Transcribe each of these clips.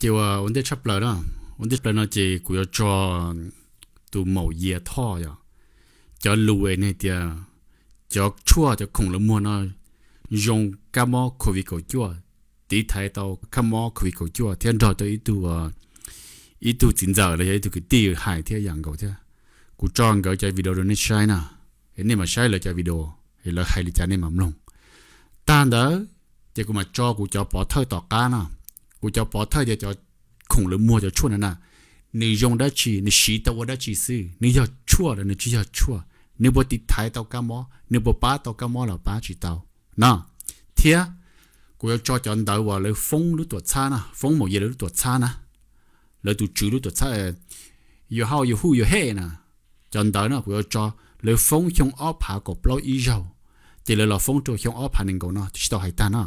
Ces ua ntej tshaj plaws no, ua ntej tshaj plaws no ces kuv yuav tso tus maum yias thoj yom, cov lus ne tias cov tshuaj cov khoom lawv muag no zoo kab mob covid kaum cuaj, tiv thaiv tau kab mob covid kaum cuaj thiab nrog tau ib tug ib tug txiv ntxawm los yog ib tug kwv tij hais thiab yam nkaus thiab. Kuv tso nkawd cov video rau nej saib na, nej mam saib lawv cov video, lawv hais li cas nej mam mloog. Tag ntawd ces kuv mam tso kuv cov pov thawj tom qab no. Kuv cov pov thawj tias cov khoom lawv muag cov tshuaj no na, nws zoo dab tsi, nws siv tau ua dab tsi xwb, nws yog tshuaj los nws tsis yog tshuaj, nws puas tiv thaiv tau kab mob, nws puas pab tau kab mob los pab tsis tau no. Thiab kuv yuav tso cov ntawv uas lawv foob lub tuam txhab na, foob maum yias lawv lub tuam txhab na, lawv tus tswv lub tuam txhab, yuav hau yuav hu yuav hej na. Cov ntawv no kuv yuav tso, lawv foob xyoo ob phav kaum plaub ib zaug, ces lawv los foob rau xyoo ob phav nees nkaum no tsis tau hais tag no.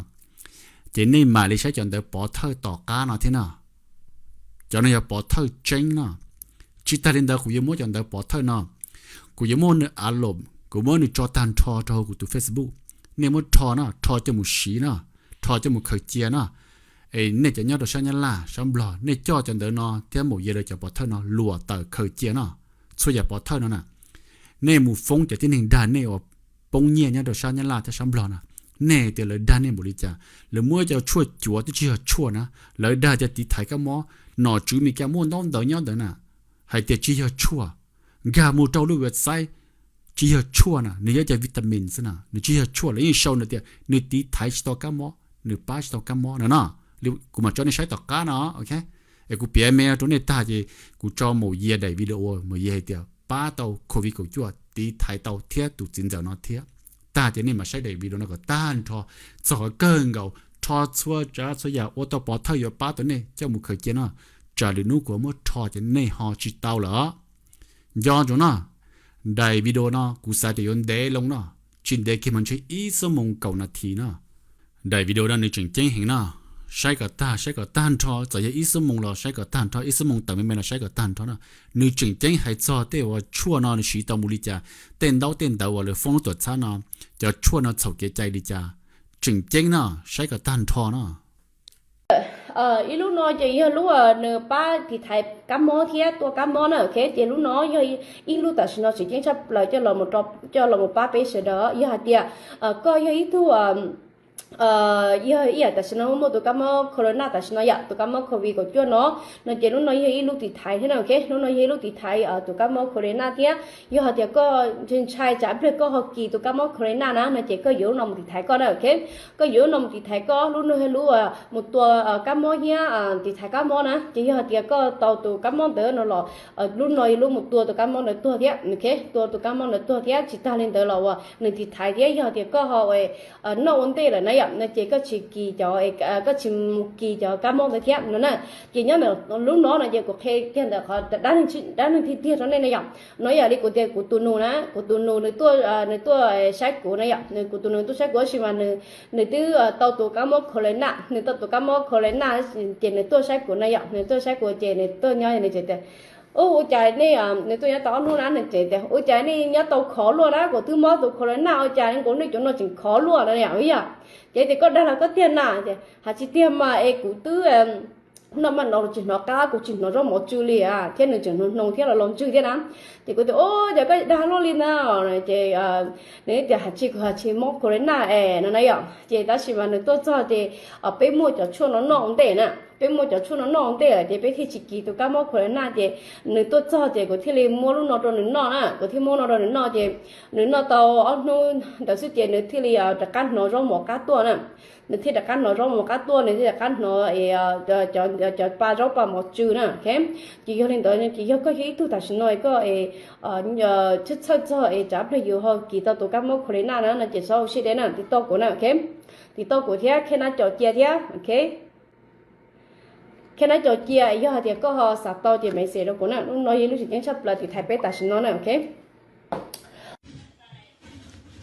Ces nej mam li saib cov ntawv pov thawj tom qab no thiab no. Cov no yog pov thawj tseeb no. Tsis tas li ntawd kuv yuav muab cov ntawv pov thawj no, kuv yuav muab nws a lom, kuv muab nws tso tag nrho rau hauv kuv tus Facebook. Nej muab rho no, rho coj mus siv no, rho coj mus khaws cia no. Es nej cov nyob rau sab Nyab Laj sab Nplog, nej coj cov ntawv no thiab maum yias lawv cov pov thawj no luam tawm khaws cia no. Txhua yam pov thawj no na, nej mus foob cov tib neeg dag nej uas poob nyiaj nyob rau sab Nyab Laj thiab sab Nplog na, nej tias lawv dag nej npaum li cas, lawv muab cov tshuaj cuav twb tsis yog tshuaj na, lawv dag tias tiv thaiv kab mob, nom tswv Meskas muaj ntaub ntawv nyob ntawd na, hais tias tsis yog tshuaj, nkag mus rau lub website, tsis yog tshuaj na, nws yog cov vitamin xwb na, nws tsis yog tshuaj, lawv yeej sau nws tias nws tiv thaiv tsis tau kab mob, nws pab tsis tau kab mob no no. Kuv mam tso nej saib tom qab no, ok. Es kuv piav me rau nej tag ces kuv tso maum yias daim video, maum yias hais tias pab tau covid kaum cuaj, tiv thaiv tau thiab tus txiv ntxawm no thiab. Tag ces nej mam saib daim video no kom tag nrho, txog qhov kawg nkaus, rho txhua tsav txhua yam ua tau pov thawj yuav pab tau nej coj mus khaws cia no. Tsam lwm hnub kuv muab rho ces nej ho tsis tau lawm. Nco ntsoov no, daim video no kuv xav tias yuav ntev loo no, tsis ntev kiag mas ntshe ib xuab moos kaum nas this no. Daim video no nws tseem ceeb heev no, saib kom tag, saib kom tag nrho, txawm yog ib xuab moos los saib kom tag nrho, ib xuab moos tawm me me los saib kom tag nrho no. Nws tseem ceeb hais txog tej uas tshuaj no nws siv tau mus li cas, tej ntaub tej ntawv uas lawv foob lub tuam txhab no, cov tshuaj no txhaum kev cai li cas. Tseem ceeb no, saib kom tag nrho no. Ib lub no ces yog lub nws pab tiv thaiv kab mob thiab tua kab mob na, ok. Ces lub no yog ib lub tam sim no tseem ceeb tshaj plaws coj los mus pab peb sawv daws. Yog hais tias koj yog ib tug, yog ib yam tam sim no muaj tus kab mob corona tam sim no yom, tus kab mob covid kaum cuaj no, no ces lub no yog ib lub tiv thaiv thiab na, ok. Lub no yog ib lub tiv thaiv tus kab mob corona thiab. Yog hais tias koj ntshai tsam pliag koj ho kis tus kab mob corona na, no ces koj yuav lub no mus tiv thaiv koj na, ok. Koj yuav lub no mus tiv thaiv koj, lub no yog lub mus tua kab mob thiab tiv thaiv kab mob na. Ces yog hais tias koj tau tus kab mob ntawd no los, lub no yog lub mus tua tus kab mob ntawd tuag thiab, ok, tua tus kab mob ntawd tuag thiab. Tsis tas li ntawd los uas nws tiv thaiv thiab. Yog hais tias koj ho noj ua ntej lawm na yom, no ces koj tsis kis cov, koj tsis mus kis cov kab mob ntawd thiab no na. Ces nyob ntawm lub no no ces kuv qhia kiag ntawm qhov dab neeg tiag tiag rau nej na yom. No yam li kuv tias kuv tus nus na, kuv tus nus nws tuaj, nws tuaj saib kuv na yom, kuv tus nus tuaj saib kuv tab sis mas nws twb tau tus kab mob corona, nws tau tus kab mob corona, ces nws tuaj saib kuv na yom, nws tuaj saib kuv ces nws tuaj nyob nws tseem tias, ub, ua cas nej, nws tuaj nyob tau ob hnub na, nws tseem tias ua cas nej nyob tau khov luaj na, kuv twb mob tus corona ua cas nkaus nej cov no tseem khov luaj na yom, yom. Ces tias koj dag los koj tiag na, hais tsis tiag mas es kuv twb noj maj no los tsis hnov qab, kuv tsis hnov zaub mov tsw li thiab, nws tseem hnoos hnoos thiab los los ntswg thiab na. Ces kuv tias, ub, cas koj dag luaj li na. Ces nws tias hais tsis, kuv hais tsis mob corona es no na yom. Ces tab sis mas nws tuaj txog ces peb muaj cov tshuaj no noj ua ntej na, peb muaj cov tshuaj no noj ua ntej lawm ces peb thiaj tsis kis tus kab mob corona. Ces nws tuaj txog ces kuv thiaj li muab lub no rau nws noj na, kuv thiaj muab no rau nws noj ces nws noj tau ob hnub ntawd xwb ces nws thiaj li rov qab hnov zaub mov qab tuaj na. Nws thiaj rov qab hnov zaub mov qab tuaj, nws thiaj rov qab hnov cov pa zaub pa mov tsw na. Ces yog li ntawd ces yog koj yog ib tug tam sim no koj txhawj txhawj txog es tsam pliag yus ho kis tau tus kab mob corona na no ces txhob ua siab deb na, tiv tauj kuv na, ok. Tiv tauj kuv thiab khej nab cov cia thiab, ok. Khej nab cov cia, yog hais tias koj ho xav tau ces message rau kuv na. Lub no yog lub tseem ceeb tshaj plaws tiv thaiv peb tam sim no na, ok.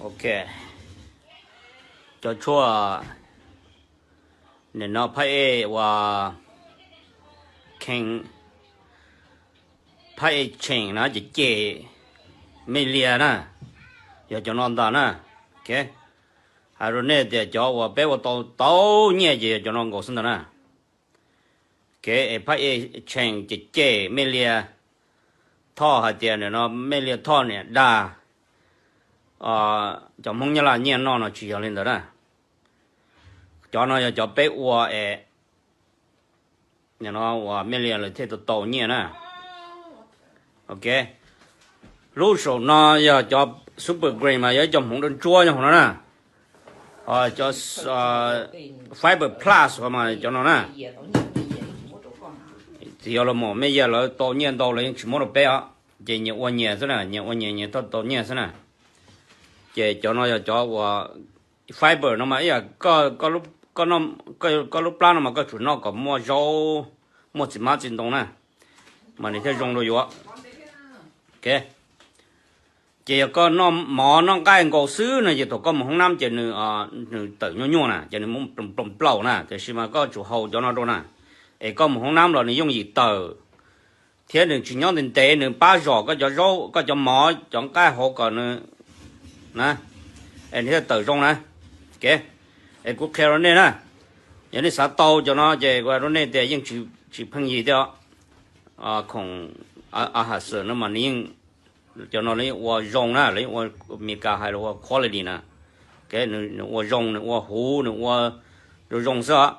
Ok, cov tshuaj nim no phab ej uas kheej, phab ej tsheem no ces cem me lias na, yog cov no ntag na. Ok, hais rau nej tias cov uas peb ua tau tau nyiaj ces yog cov no nkaus xwb ntag na. Kev es phab ej tsheej ces cem Mej Liaj Thoj hais tias nim no Mej Liaj Thoj niam dag cov Hmoob Nyab Laj nyiaj noj no tsis yog li ntawd na. Cov no yog cov peb ua es nim no uas Mej Liaj lawv thiaj tau tau nyiaj na. Ok, lub saum no yog cov Super Green mas yog ib co hmoov ntsuab ntsuab nyob hauv no na. Ho cov Fiber Plus mas cov no na. Txiv yog los mus Mej Liaj lawv tau nyiaj ntau lawv yeej tsis muab rau peb os. Ces nyias ua nyias xwb na, nyias ua nyias nyias tau tau nyiaj xwb na. Ces cov no yog cov uas fiber no mas ib yam koj lub plab no mas koj tsum noj kom muaj zaub, muaj txiv hmab txiv ntoo na, mas nws thiaj zoo rau yus. Ces yog koj noj mov noj nqaij nkaus xwb no ces thaum koj mus hoob nab ces nws tawm nyuaj nyuaj na, ces nws muaj nplaum nplaum na, tiam sis mas koj tsum haus cov no rau na, es koj mus hoob nab los nws yooj yim tawm, thiab nws tsis nyob ntev ntev, nws pab zom koj cov zaub koj cov mov cov nqaij hauv kom nws na, es nws thiaj tawm zoo na. Es kuv qhia rau nej na, yog nej xav tau cov no ces kuv hais rau nej tias yeej tsis pheej yig thiab. Khoom a has xwm no mas nws yeej, cov no lawv yeej ua zoo na, lawv yeej ua Amelikas hais los ua quality na. Nws ua zoo, nws ua huv, nws ua zoo zoo xwb os.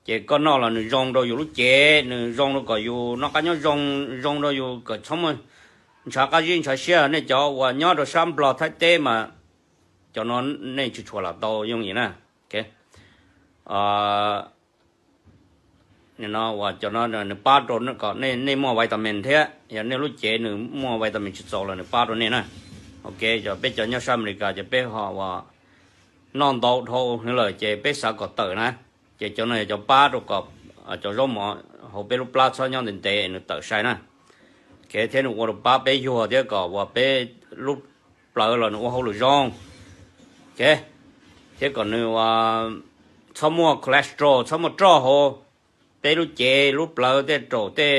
Ces koj noj los nws zoo rau yus lub cev, nws zoo rau kom yus noj qab nyob zoo, zoo rau yus kom txhob muaj ntshav qab zib ntshav siab. Nej cov uas nyob rau sab Nplog Thaib teb mas cov no nej tsis tshua lam tau yooj yim na. No uas cov no nws pab rau kom nej muaj vitamin thiab, yog nej lub cev nws muaj vitamin tsis txaus los nws pab rau nej na. Ok, cov peb cov nyob sab Amelikas ces peb ho uas noj ntau dhau heev lawm ces peb xav kom tawm na, ces cov no yog cov pab rau kom cov zaub mov hauv peb lub plab txhob nyob ntev ntev nws tawm sai na. Kev thiab nws ua rau pab peb yuag thiab kom uas peb lub plawv los nws ua hauj lwm zoo. Kev thiab kom nws txhob muaj cholesterol, txhob muaj roj hauv peb lub cev lub plawv tej raum tej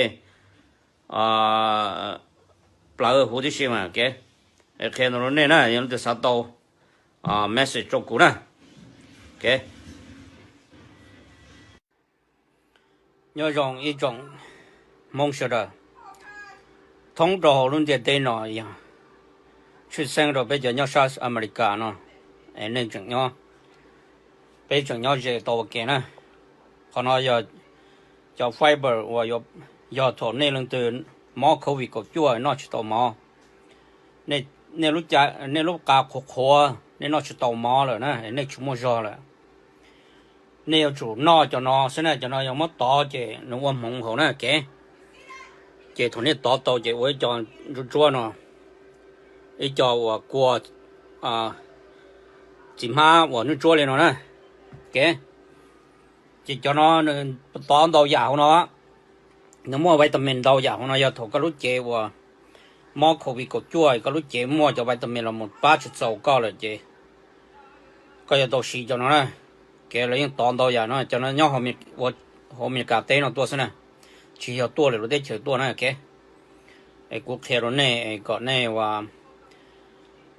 plawv huv tib si mas. Kev qhia ntau rau nej na, yog leej twg xav tau message rau kuv na. Kev nyob zoo ib tsoom Hmoob sawv daws thoob rau hauv lub ntiaj teb no, yog tshwj xeeb rau peb cov nyob sab Amelikas no, es nej tseem nyob, peb tseem nyob ze tau ua ke na. Qhov no yog cov fiber uas yog thaum nej leej twg mob covid kaum cuaj noj tsis tau mov, nej lub qa qhuav qhuav, nej noj tsis tau mov lawm na, nej tsis muaj zog lawm, nej yuav tsum noj cov no xwb na. Cov no yog muab tov ces nws ua hmoov hauv na. Kev ces thaum nej tov tau ces ua ib co ntsuab ntsuab no, ib co uas kua txiv hmab uas ntsuab ntsuab li no na. Kev ces cov no nws tov ntau yam hauv no, nws muaj vitamin ntau yam hauv no, yog thaum koj lub cev uas mob covid kaum cuaj koj lub cev muaj cov vitamin los mus pab tsis txaus koj lawm ces koj yuav tau siv cov no na. Kev lawv yeej tov ntau yam no, cov no nyob hauv Amelikas teb no tuaj xwb na, tsis yog tuaj lwm lub teb chaws tuaj na. Kev es kuv qhia rau nej kom nej uas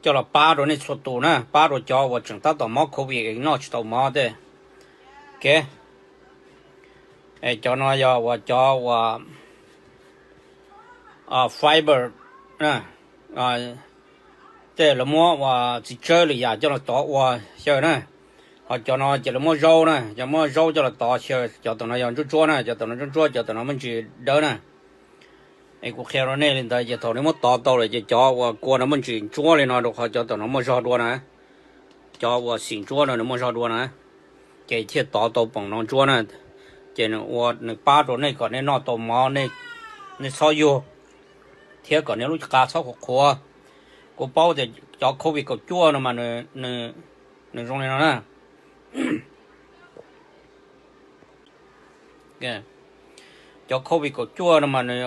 coj los pab rau nej txhua tus na, pab rau cov uas tseem tab tom mob covid noj tsis tau mov tej. Kev es cov no yog uas cov uas fiber, tej lawv muab uas txiv tsawb lwm yam coj los tov ua xyaw na. Ho cov no ces lawv muab zaub na, cov muab zaub coj los tov xyaw, cov tam no yog ntsuab ntsuab na, cov tam no ntsuab ntsuab, cov tam no muaj ntsis dawb na. Es kuv qhia rau nej li ntawd ces thaum nej muab tov tau lawm ces cov uas kua no muaj ntsis ntsuab li no rau qhov cov tam no muaj zog dua na, cov uas xim ntsuab no nws muaj zog dua na, ces thiaj tov tau poom no ntsuab na. Ces nws ua nws pab rau nej kom nej noj tau mov, nej txhob yuag, thiab kom nej lub qa txhob qhuav qhuav. Kuv paub tias cov covid kaum cuaj no mas nws zoo li no na. Cov covid kaum cuaj no mas nws,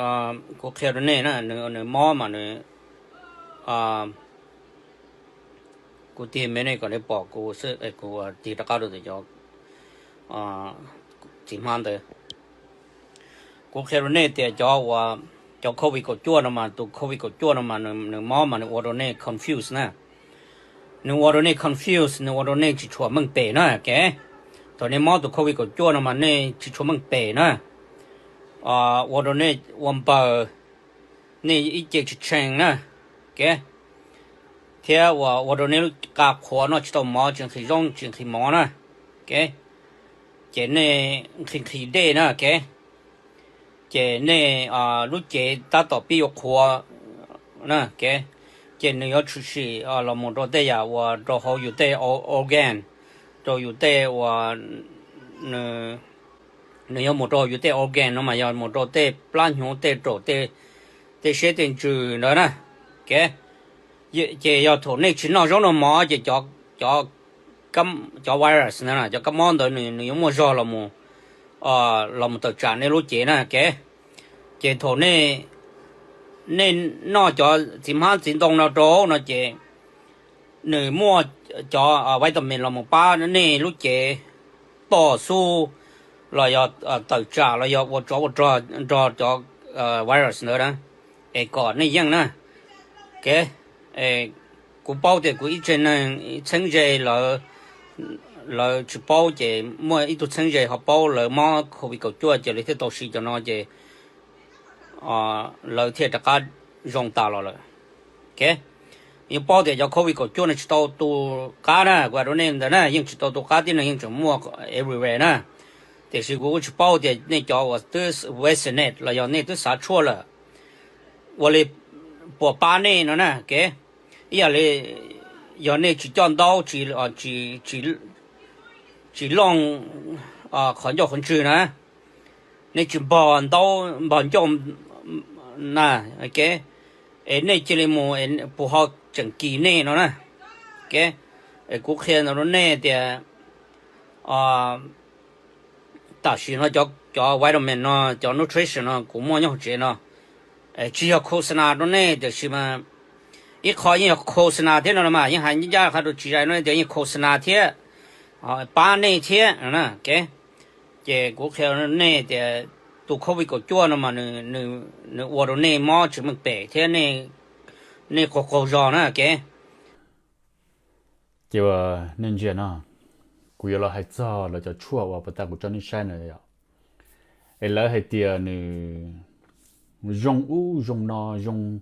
kuv qhia rau nej na, nws mob mas nws, kuv tig me nej kom nej pom kuv xwb, kuv tig rov qab rau cov txiv hmab ntawd. Kuv qhia rau nej tias cov uas, cov covid kaum cuaj no mas, tus covid kaum cuaj no mas nws mob mas nws ua rau nej confuse na. Nws ua rau nej confuse, nws ua rau nej tsis tshua meej pem na. Kev thaum nej mob tus covid kaum cuaj no mas nej tsis tshua meej pem na. ua rau nej ua npawg, nej ib ce tsis tsheej na, ok, thiab ua rau nej lub qa qhuav noj tsis tau mov, tsis nqhis zaub tsis nqhis mov na, ok, ces nej nqhis nqhis dej na, ok, ces nej lub cev tab tom pib yuav qhuav na, ok, ces nws yuav tshwm sim los mus rau tej yam uas rau hauv yus tej organ, rau yus tej uas nws yuav mus rau yus tej organ no mas yog mus rau tej plab hnyuv, tej raum, tej siab tej ntsws ntawd na, ok, ces yog thaum nej tsis noj zaub noj mov ces cov cov virus ntawd, cov kab mob ntawd nws yuav muaj zog los mus tawm tsam nej lub cev na, ok, ces thaum nej noj cov txiv hmab txiv ntoo no rau no ces nws muaj cov vitamin los mus pab nej lub cev toj xub los yog tawm tsam los yog ua tsov ua rog nrog cov virus ntawd na, es kom nej yeej na, ok, kuv paub tias kuv ib tsev neeg txheeb ze lawv tsis paub, ces muaj ib tug txheeb ze ho paub lawv mob covid kaum cuaj ces lawv thiaj tau siv cov no ces lawv thiaj rov qab zoo tas los lawm. Ok, yeej paub tias cov covid kaum cuaj no tsis tau tu qab na, kuv hais rau nej ntawd na, yeej tsis tau tu qab, tib neeg yeej tseem muaj everywhere na. Tiam sis kuv kuj tsis paub tias nej cov uas twb vaccinated los yog nej twb xav tshuaj lawm, ua li puas pab nej no na, ok. Ib yam li yog nej tsis coj ntaub, tsis looj qhov ncauj qhov ntswg na, nej tsis npog ntaub npog ncauj na, ok, es nej cia li mus, puas ho tseem kis nej no na, ok. Es kuv qhia ntawd rau nej tias tam sim no cov vitamin no, cov nutrition no kuv muaj nyob hauv tsev no, tsis yog khos nas rau nej, tiam sis mas ib qho yeej yog khos nas thiab no mas yeej hais ncaj ncaj qha rau tsis zais no tias yeej khos nas thiab pab nej thiab, ok. Ces kuv qhia nej tias tus covid kaum cuaj no mas nws ua rau nej mob tsis meej pem thiab nej qaug qaug zog na, ok. Ces nej ntsia no, kuv yuav los hais txog lawv cov tshuaj uas puag ta kuv tso nej saib na yom. Es lawv hais tias nws zoo ub zoo no, zoo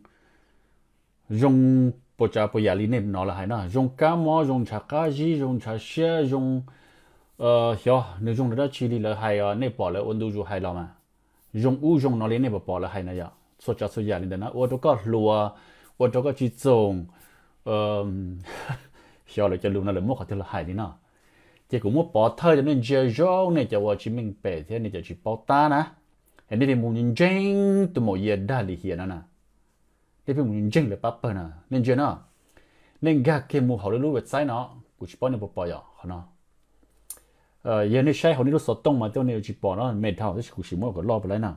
zoo puas tsav puas yam li nej hnov lawv hais no, zoo kab mob, zoo ntshav qab zib, zoo ntshav siab, zoo, xyov nws zoo rau dab tsi li lawv hais, nej pom lawv ua ntu zus hais los mas zoo ub zoo no li nej pom pom lawv hais na yom, txhua tsav txhua yam li ntawd na ua rau koj hluas, ua rau koj tsis txoom. Xyov lawv cov lus no lawv muab qhov twg los hais li no. Ces kuv muab pov thawj rau nej ntsia zoo, nej cov uas tsis meej pem thiab nej cov tsis paub tab na, es nej thiaj mus ntseeg tus maum yia dag li hiam no na. Nej pheej mus ntseeg lawv pab pawg na, nej ntsia no, nej nkag kiag mus hauv lub lub website no, kuv tsis paub nej puas pom yom qhov no. Yog nej saib hauv nej lub xov tooj mas tej nej yuav tsis pom no me dhau, tab sis kuv sim muab kom loj puas laib na.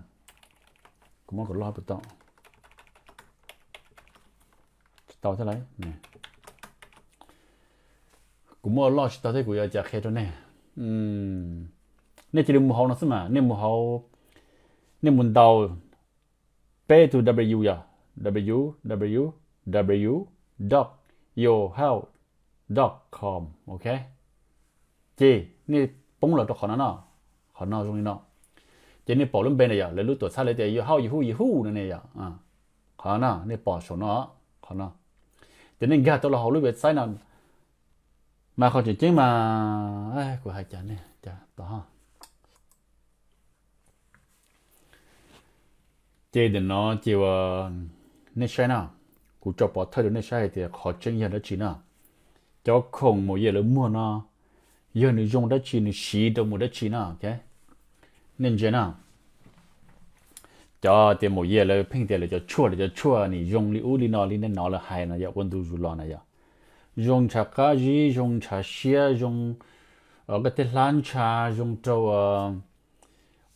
Kuv muab kom loj puas tau? Tsis tau thiab lauj. Kuv muab loj tsis tau thiab, kuv yuav cas qhia rau nej. Nej cia li mus hauv no xwb mas, nej mus hauv, nej mus ntaus peb tus W yom, W W W dot your health dot com, ok. Ces nej poob los rau qhov no no, qhov no zoo li no. Ces nej pom lub npe na yom, lawv lub tuam txhab lawv tias your health, your who, your who no ne yom. Qhov no nej pom saum no, qhov no. Ces nej nkag tau los hauv lub website no, mas qhov tseem ceeb mas kuv hais cas nej cas tau. Ces ntawm no ces nej saib na, kuv tso pov thawj rau nej saib hais tias qhov tseeb yog dab tsi na. Cov khoom maum yia lawv muag no, yog nws zoo dab tsi, nws siv rau mus dab tsi na, ok. Nej ntsia na, cov tias maum yia lawv pheej tias lawv cov tshuaj, lawv cov tshuaj nim zoo li ub li no li nej hnov lawv hais no yom, ua ntu zus los na yom. Zoo ntshav qab zib, zoo ntshav siab, zoo koj tej hlab ntsha, zoo rau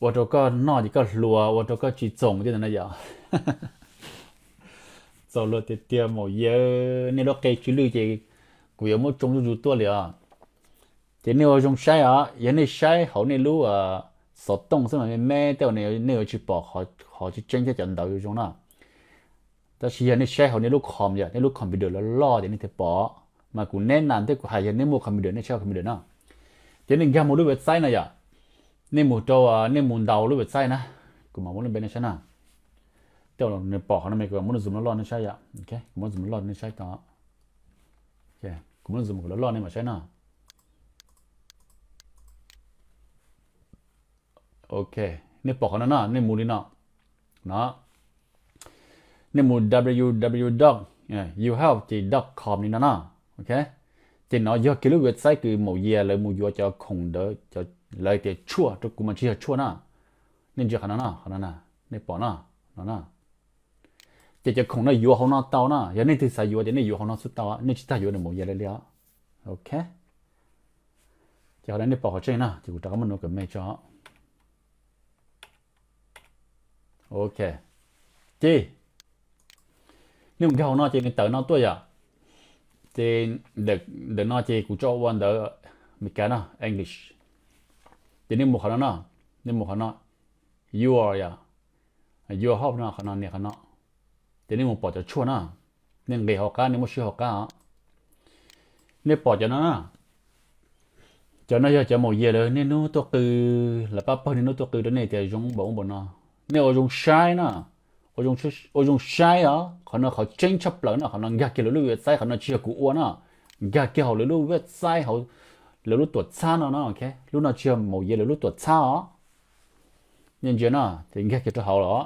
ua rau koj noj ces koj hluas, ua rau koj tsis txoom tej ntawd na yom. Txaus luag tiag tiag maum yia, nej lub qe tsis lwj ces kuv yuav muab tsoo zuj zus tuaj li os. Ces nej ua zoo saib os, yog nej saib hauv nej lub xov tooj xwb mas me me tej uas nej yuav tsis pom qhov tseeb tseeb thiab cov ntawv zoo no. Tab sis yog nej saib hauv nej lub com yom, nej lub computer loj loj ces nej thiaj pom. Mas kuv neb nas thiab kuv hais yog nej muaj computer nej saib computer no. Ces nej nkag mus lub website no yom, nej mus rau, nej mus ntaus lub website na, Kuv mam muab lub npe nej saib na. Tej nws pom qhov no me, kuv muab lub zoom loj loj nej saib yom. Kuv muab zoom loj nej saib tau. Kuv muab zoom kom loj loj nej mam saib na. Ok, nej pom qhov no no, nej mus li no, no, nej mus www dot uhelp ces dot com li no no. Ok, ces no yog kiag lub website kws Maum Yias lawv mus yuav cov khoom ntawd, lawv tias tshuaj, rau kuv mas tsis yog tshuaj na. Nej ntsia qhov no no, qhov no, nej pom no, no na. Ces cov khoom no yuav hauv no tau na, yog nej twg xav yuav ces nej yuav hauv no xwb tau, nej tsis tas yuav nws Maum Yias lawv li os. Ok, ces qhov no nej pom qhov tseeb na, ces kuv rov qab muab nuav kom me tso. Ok, ces nej mus nkag hauv no ces nws tawm no tuaj yom. Ces ntawm no ces kuv tso ua ntawv Meskas no, English. Ces nej mus qhov no no, nej mus qhov no, your yom, your help no, qhov no, nias qhov no. Ces nej mus pom cov tshuaj na, nej nqis hauv qab, nej muab swb hauv qab os. Nej pom cov no na, cov no yog cov Maum Yias lawv niaj hnub tuaj qw, lawv pab pawg niaj hnub tuaj qw rau nej tias zoo npaum ub npaum no. Nej ua zoo saib na, ua zoo saib os, qhov no qhov tseeb tshaj plaws no, qhov no nkag kiag lawv lub website, qhov no tsis yog kuv ua na, nkag kiag hauv lawv lub website, hauv lawv lub tuam txhab no no. Lub no tsis yog Maum Yias lawv lub tuam txhab os. Nej ntsia no, ces nkag kiag rau hauv los,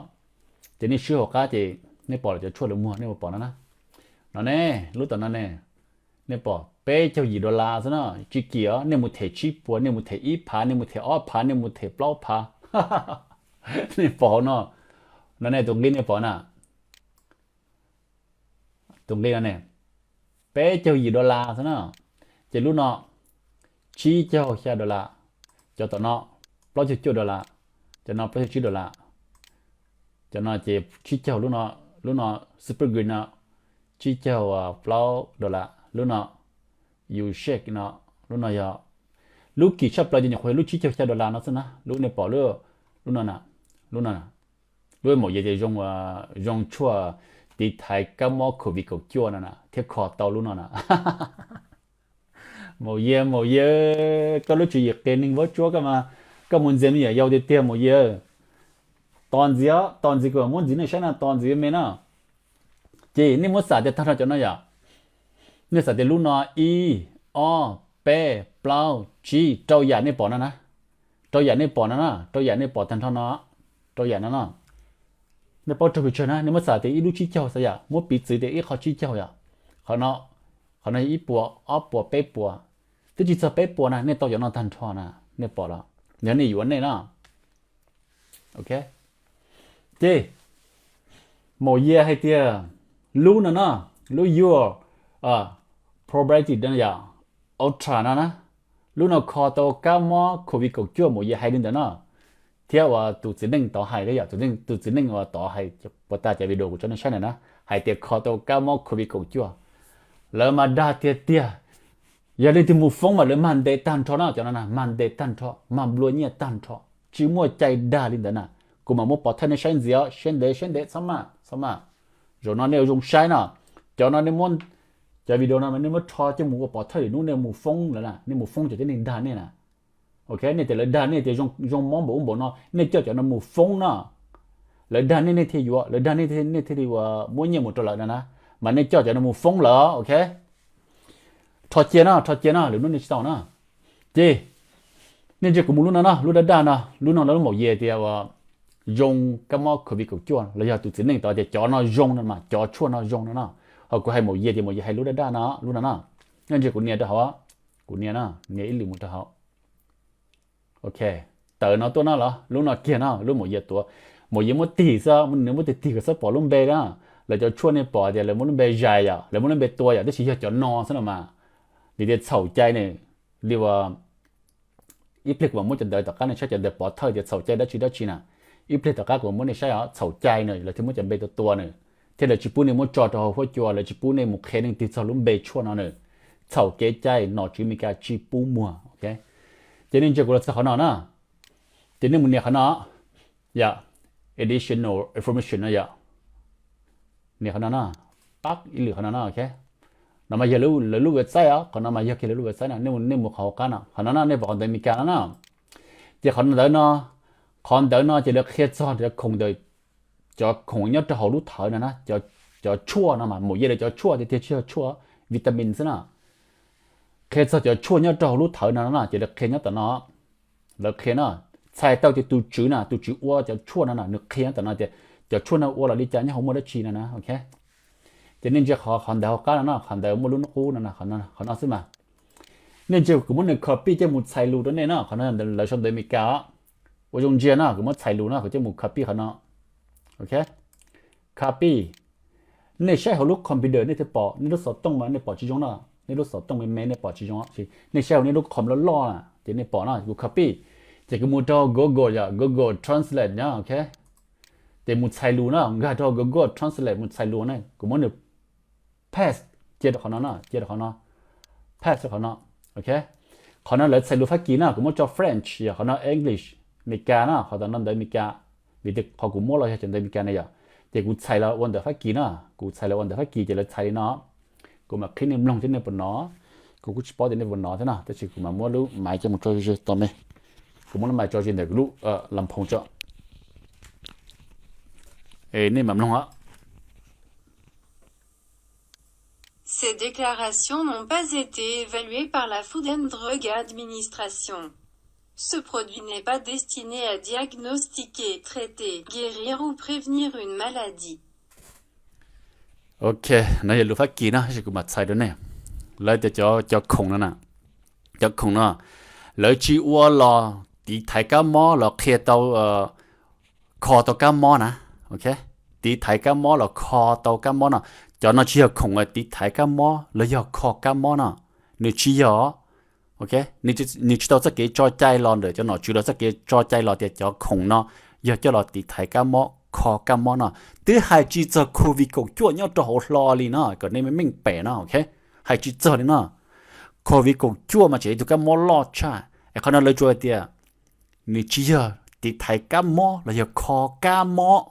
ces nej swb hauv qab ces nej pom lawv cov tshuaj lawv muag, nej mus pom no na. No ne, lub tom no ne, nej pom peb caug yim dollar xwb na, tsis kim os, nej mus them tsib puas, nej mus them ib phav, nej mus them ob phav, nej mus them plaub phav. Nej pom hauv no, no ne, tus nqi nej pom na, tus nqi no ne, peb caug yim dollar xwb na. Ces lub no tsib caug xya dollar, cov tom no plaub caug cuaj dollar, cov no plaub caug tsib dollar, cov no ces tsib caug, lub no, lub no super green no tsib caug plaub dollar, lub no you shake no, lub no yog, lub kim tshaj plaws ces nyuam qhuav yog lub tsib caug xya dollar no xwb na, lub nej pom, lub no na, lub no, lub Maum Yias tias zoo, zoo tshuaj tiv thaiv kab mob covid kaum cuaj no na, thiab kho tau lub no na. Maum Yias, Maum Yias, koj lub tswv yim qias neeg vuab tsuab koj mas, koj mus ntxias me nyuam yaus tiag tiag Maum Yias. Tos ntxiv, tos ntxiv kuv muab ntxiv nej saib na, tos ntxiv me na. Ces nej muab xam tias tag nrho cov no yom, nej xam tias lub no ib, ob, peb, plaub, tsib, rau yam nej pom no na, rau yam nej pom no na, rau yam nej pom tag nrho no, rau yam no no. Nej paub raug pes tsawg na, nej muab xam tias ib lub tsib caug xwb yom, muab piv txwv tias ib qho tsib caug yom, qhov no, qhov no ib puas, ob puas, peb puas, twb tsis txog peb puas na, nej tau cov no tag nrho na, nej pom los yog nej yuav nej na. Ok, ces Maum Yias hais tias lub no no, lub your probiotic no yom, ultra no na, lub no kho tau kab mob covid kaum cuaj, Maum Yias hais li ntawd no. Thiab uas tus txiv neej tod hais thiab yom, tus txiv neej uas tod hais puas tas cov video kuv tso nej saib na na, hais tias kho tau kab mob covid kaum cuaj. Lawv mas dag tiag tiag. Yog leej twg mus foob mas lawv mag ntes tag nrho na, cov no na mag ntes tag nrho, mag nplua nyiaj tag nrho, tsis muaj cai dag li ntawd na. Kuv mam muab pov thawj nej saib ntxiv, siab ntev siab ntev, txhob maj txhob maj. Zaum no nej ua zoo saib no, cov no nej muab, cov video no nej muab rho coj mus ua pov thawj, lwm hnub nej mus foob lawm na, nej mus foob cov tib neeg dag nej na. Ok, nej tias lawv dag nej tias zoo mob npaum ub npaum no, nej coj cov no mus foob no. Lawv dag nej nej thiaj yuav, lawv dag nej nej thiaj li uas muab nyiaj mus rau lawv no na, mas nej coj cov no mus foob lawm. Ok, rho cia no, rho cia no, lwm hnub nej tsis tau na. Ces nej ntsia kuv mus lub no no, lub daj daj no, lub no lawv lub Maum Yias tias uas zoo kab mob covid kaum cuaj los yog tus txiv neej tod tias cov no zoo no mas, cov tshuaj no zoo no no. Ho kuv hais Maum Yias tias Maum Yias hais lub daj daj no, lub no no. Nej ntsia kuv nias rau hauv, kuv nias no, nias ib lwm mus rau hauv. Ok, tawm no tuaj no los, lub no kiag no, lub Maum Yias tuav, Maum Yias muab tig xwb, nws muab tig tig kom txhob pom lub npe na. Lawv cov tshuaj nej pom tias lawv muab lub npe zais yom, lawv muab lub npe tua yom, tab sis yog cov no xwb no mas. Vim tias txhaum cai ne, li uas ib pliag kuv mam muab cov ntawv tom qab nej saib, cov ntawv pov thawj tias txhaum cai dab tsi dab tsi na. Ib pliag tom qab kuv mam muab nej saib os, txhaum cai na lawv thiaj muab cov npe tua tua na, thiab lawv tsis pub nej muab tso rau hauv huab cua, lawv tsis pub nej mus qhia leej twg txog lub npe tshuaj no na. Txhaum kev cai, nom tswv Meskas tsis pub muag. Ok, ces nej ntsia kuv los txog qhov no na, ces nej mus nias qhov no, yom, additional information no yom, nias qhov no no, pab ib lwm qhov no no. Ok, no mas yog lawv lub website os, qhov no mas yog kiag lawv lub website no, nej mus qhov hauv qab no, qhov no no nej pom qhov ntawv Meskas no no. Ces qhov ntawv no Qhov ntawd no ces lawv qhia txog cov khoom ntawm, cov khoom nyob rau hauv lub thawv no na, cov tshuaj no mas, mus ye lawv cov tshuaj tiag tiag tsis yog tshuaj, vitamin xwb na. Qhia txog cov tshuaj nyob rau hauv lub thawv no na, ces lawv qhia nyob tom no. Lawv qhia no, txhais tau tias tus tswv na, tus tswv ua cov tshuaj no na, nws qhia nyob tom no tias cov tshuaj no ua los li cas, nyob hauv muaj dab tsi no na, ok. Ces nej ntsia qhov, qhov ntawd hauv qab no na, qhov ntawd muaj lub nub qub no, qhov no xwb mas. Nej ntsia kuv muab nws copy coj mus txhais lus rau nej na, qhov no lawv sau ntawv Amelikas os. Ua zoo ntsia no, kuv muab txhais lus no, kuv coj mus copy qhov no. Ok, copy. Nej saib hauv lub computer nej thiaj pom, nej lub xov tooj mas nej pom tsis zoo no, nej lub xov tooj me me nej pom tsis zoo, nej saib hauv nej lub com loj loj na ces nej pom no, kuv copy. Ces kuv mus rau Google yom, Google Translate no, ok. Ces mus txhais lus na, nkag rau Google Translate mus txhais lus na, kuv muab nws paste cia rau qhov no na, cia rau qhov no, paste rau qhov no, ok. Qhov no lawv txhais lus Fab Kis na, kuv muab tso French, yog qhov no English, Amelikas na, qhov tom no ntawv Amelikas, vim tias qhov kuv muab los yog cov ntawv Amelikas na yom. Ces kuv txhais los ua ntawv Fab Kis na, kuv txhais los ua ntawv Fab Kis ces lawv txhais li no. Kuv mam qhib nej mloog thiab nej puas hnov, kuv kuj tsis paub tias nej puas hnov thiab no, tab sis kuv mam muab lub maiv coj mus tso ze tau me. Kuv muab lub maiv tso ze ntawm kuv lub lam phoos tso, es nej mam mloog os. Ces déclarations n'ont pas été évaluées par la Food and Drug Administration. Ce produit n'est pas destiné à diagnostiquer, traiter, guérir ou prévenir une maladie. Ok, no yog lus Fab Kis no, tab sis kuv mam txhais rau nej. Lawv tias cov, cov khoom no na, cov khoom no, lawv tsis ua los tiv thaiv kab mob los qhia tau, kho tau kab mob na, ok. Tiv thaiv kab mob los kho tau kab mob no, cov no tsis yog khoom tiv thaiv kab mob los yog kho kab mob no, nws tsis yog, ok. Nws tsis tau txoj kev tso cai los ntawm cov nom tswv los txoj kev tso cai los tias cov khoom no yog coj los tiv thaiv kab mob kho kab mob no. Twb hais tsis txog COVID kaum cuaj nyob rau hauv hlo li no, kom nej meej meej pem no, ok. Hais tsis txog li no, COVID kaum cuaj mas tseem yog ib tug kab mob loj tshaj, es qhov no lawv tsuas hais tias nws tsis yog tiv thaiv kab mob los yog kho kab mob,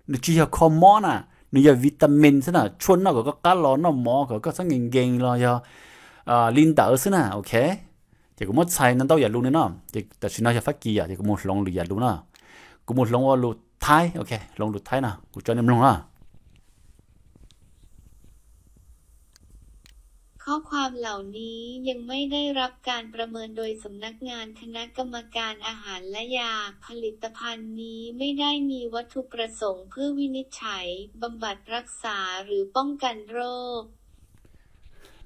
nws tsis yog kho mob na, nws yog vitamin xwb na, tshuaj noj kom koj qab los noj mov kom koj txhob nkees nkees los yog li ntawd xwb na, ok. Ces kuv muab txhais ntau ntau yam lus no, ces tam sim no yog Fab Kis yom, ces kuv mus hloov lwm yam lus na, kuv mus hloov ua lus Thaib, ok, hloov lus Thaib no kuv tso nej mloog na. ข้อความเหล่านี้ยังไม่ได้รับการประเมินโดยสำนักงานคณะกรรมการอาหารและยา ผลิตภัณฑ์นี้ไม่ได้มีวัตถุประสงค์เพื่อวินิจฉัย บำบัดรักษา หรือป้องกันโรค